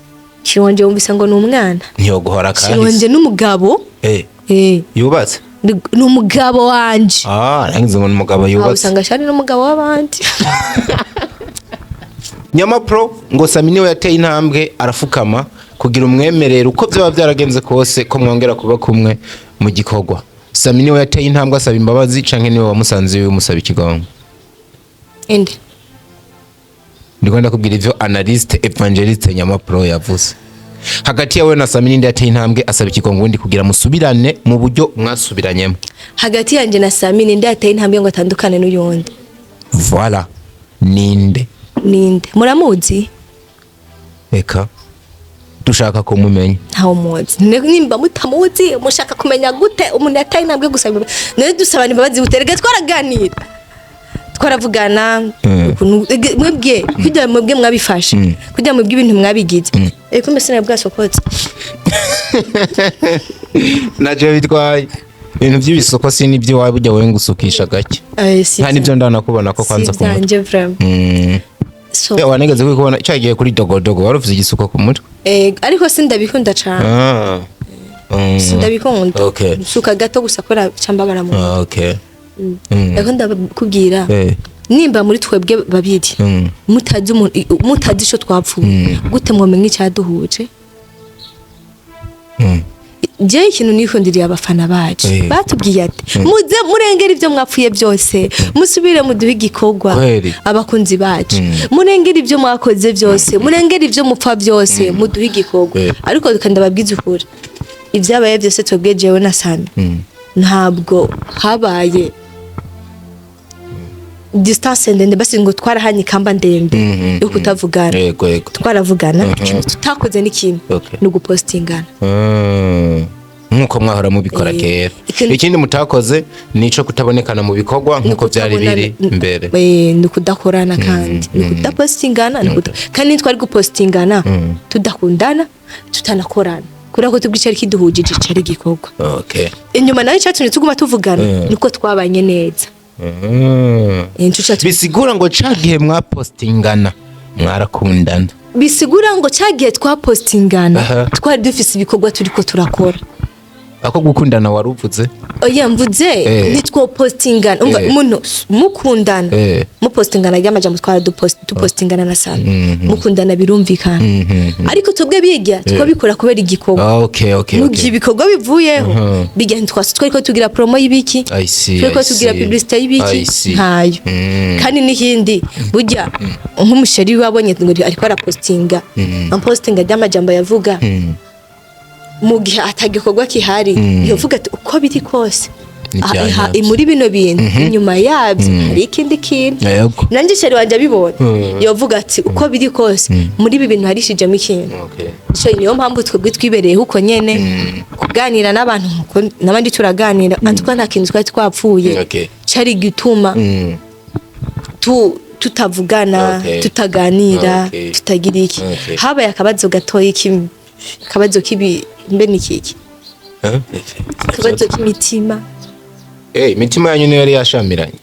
Chéri wanje wumvise ngo ni umwana. Ntiyoguhora Chéri kahise. wanje n'umugabo. Yubatse? Ni umugabo wanje. Ah, nangize ngo ni umugabo Aho yubatse. usanga shari n'umugabo w'abandi. Nyamapro ngo Sami niwe yateye intambwe arafukama kugira umwemerere uko byaba byaragenze kose ko mwongera kuba kumwe mu gikorwa. Sami niwe yateye intambwe asaba imbabazi canke niwe wamusanze iwe umusaba ikigongo? Inde? Ndiko ndakubwira ivyo analyste evangeliste Nyamapro yavuze. Hagati yawe na Sami, ninde yateye intambwe asaba ikigongo undi kugira musubirane mu buryo mwasubiranyemo? Hagati yanje na Sami, ninde yateye intambwe ngo atandukane n'uyundi? Voilà, ninde? Ninde? Muramuzi? Eka, dushaka kumumenya. Ntawe muzi. Nimba mutamuzi mushaka kumenya gute umuntu yateye intambwe gusaba imbabazi? None dusabana imbabazi gute? Reka twaraganira, twaravugana ukuntu mwebwe kugira mwebwe mwabifashe, kugira mwebwe ibintu mwabigize. Eko mbese nawe bwasokotse. Naje bitwaye ibintu by'ibisoko si n'ibyo iwawe, burya wowe ngusukisha gake. Si Nta n'ibyo ndanakubona ko kwanza si ku mutwe. ivyanje vraiment. So Wanigeze kubona cyagiye kuri dogodogo wari ufite igisuko ku mutwe? Ariko sindabikunda cane. Sindabikunda. Suka gato gusa kubera cambabara mu Ariko ndakubwira, nimba muri twebwe babiri mutazi umuntu, mutazi ico twapfuye, gute mwomenya icyaduhuje? Jewe ikintu nikundiriye abafana bacu, batubwiye ati: "Muze murengere ibyo mwapfuye byose, musubire muduhe igikorwa." Kweli. Abakunzi bacu, murengere ibyo mwakoze byose, murengere ibyo mupfa byose, muduhe igikorwa. Ariko reka ndababwize ukuri, ibyabaye byose twebwe jewe na Sami, ntabwo habaye distance ndende, basi ngo twarahanye ikamba ndende yo kutavugana. Yego yego. Twaravugana. Ikintu tutakoze ni kimwe, ni ugupostingana. Nkuko mwahora mubikora kera. Ikindi mutakoze nico kutabonekana mu bikorwa nkuko byari biri mbere. Ni ukudakorana kandi ni ukudapostingana, kandi ntitwari gupostingana tudakundana, tutanakorana, kubera ko tubwo icari kiduhujije cari igikorwa. Inyuma nayo icatumye tuguma tuvugana niko twabanye neza. Nico catumye. Bisigura ngo ca gihe mwapostingana mwarakundana. Bisigura ngo cagihe twapostingana twari dufise ibikorwa turiko turakora. Ako gukundana waruvuze. Oya, mvuze ntitwopostingana, umva, umuntu mukundana, mupostingana ry'amajambo twara dupostingana na sana mukundana, birumvikana, ariko twebwe bijya twabikora kubera igikorwa. Okay Mu gihe ibikorwa bivuyeho, bijya ntitwasi twariko tugira promo y'ibiki, I see, twariko I tugira see. publicité y'ibiki? I see. Ntayo. Kandi n'ikindi, burya nk'umuchéri wabonye ngo ariko arapostinga, ampostinga ry'amajambo yavuga mu gihe atagikorwa kihari, yovuga ati uko biri kose, Ni aha, ibya nyabyo. muri bino bintu inyuma yabyo hari ikindi kintu. Nanjye chéri wanje abibonye, yovuga ati uko biri kose muri ibi bintu harishijemo ikintu. So niyo mpamvu twebwe twibereyeho uko nyene, kuganira n'abantu nkuko n'abandi turaganira, antuka nta kintu twari twapfuye cari gituma tutavugana, tutaganira, tutagira iki. Habaye akabazo gatoyi, akabazo kibi, mbe ni kiki? Eh? Akabazo k'imitima. Imitima yanyu niyo yari yashamiranye.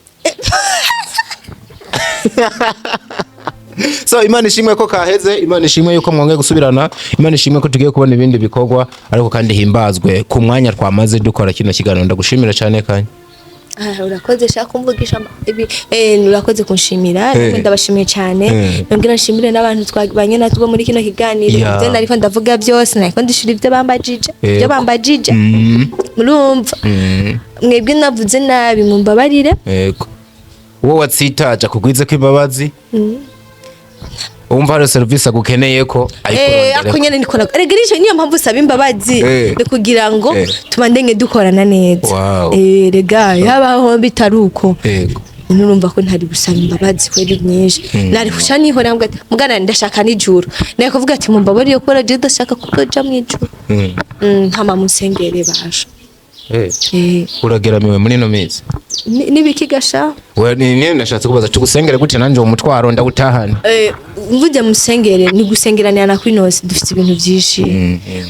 So Imana ishimwe ko kaheze, Imana ishimwe yuko mwongeye gusubirana, Imana ishimwe ko tugiye kubona ibindi bikorwa, ariko kandi himbazwe ku mwanya twamaze dukora kino kiganiro. Ndagushimira cyane kanya. Ah, urakoze shaka kumvugisha ibi, urakoze kunshimira. Namwe ndabashimiye cyane. Nongera nshimire n'abantu twabanye natwo muri kino kiganiro. Ibyo nariko ndavuga byose, nariko ndishura ibyo bambajije, ibyo bambajije. Murumva, mwebwe navuze nabi mumbabarire. Yego. Uwo watsitaje akugwize ko imbabazi. Wumva hari service agukeneye ko ayikurondere. Ako nyene niko erega nico niyo mpamvu usaba imbabazi, ni kugira ngo tubandenge dukorana neza. Rega yabaho bitari uko, nurumva ko ntari gusaba imbabazi kweri nyinshi, nari guca nihora mbwa ati mugana ndashaka n'ijuru, nari kuvuga ati mumbabarire kubera je ndashaka kuzoja mw'ijuru. Ntama musengere basha. Urageramiwe muri ino minsi. N'ibiki gasha? We ni nashatse kubaza tugusengere gute, nanje uwo mutwaro ndawutahana. Mvuze musengere ni gusengeranira na kwinosi, dufite ibintu byinshi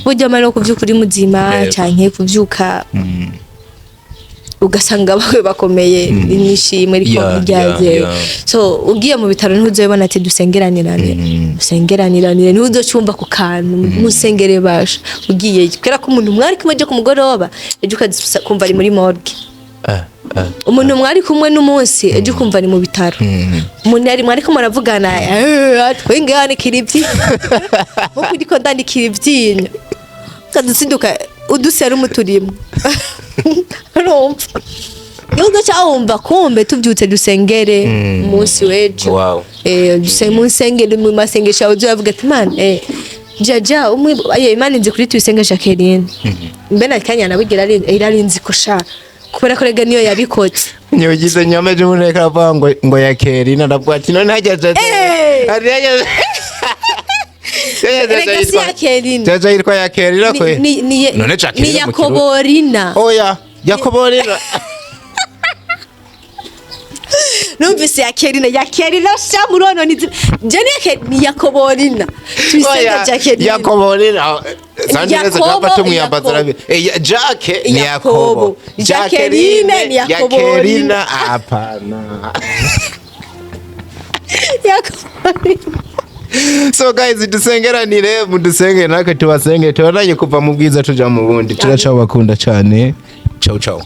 burya mara no kuvyuka uri muzima, canke kuvyuka ugasanga abawe bakomeye n'ishimwe ariko ryaze. So ugiye mu bitaro ntuzobona ati dusengeraniranire, dusengeraniranire, ntuzocumva ku kantu musengere basha ugiye, kubera ko umuntu mwari kumwe ejo ku mugoroba, ejo ukaza kumva ari muri morgue. Umuntu mwari kumwe n'umunsi, ejo ukumva ari mu bitaro. Umuntu yari mwari kumwe muravugana, twenge yanikira ibyinyo, nkuko uriko ndandikira ibyinyo, ukadusinduka uduserumu turimo, urumva iyo udaca wumva kumbe tubyutse dusengere umunsi w'ejo. Mu nsengero, mu masengesho yawe uzavuga ati Imana, jaja umwe aye Imana inzi kuri tuyisenge Jacqueline, mbe na kanya nabigira irarinzi ko sha, kubera ko rega niyo yabikoze. Nyogize nyama ejo bundi reka avuga ngo ya Kerina, ndavuga ati none hajya jaja. Hari hajya Rega si ya Kerina. Jaja yitwa ya Kerina kwe. Ni None Jacqueline ni mu Kirundi. Yakoborina. Oya, Yakoborina. Numvise ya Kerina, ya Kerina sha murono ni je ni ni Yakoborina, tuyisenge Oya, Jacqueline. Yakoborina. Sandi neza. Yakobo, Twaba tumwiyambaza. Yakobo. Jacques ni Yakobo. Yakobo. Jacqueline ni Yakoborina. Yakerina hapana. Yakoborina. So guys, dusengeranire, mudusenge natwe tubasenge, tubandanye kuva mu bwiza tuja mu bundi. Turacabakunda cyane. Ciao ciao.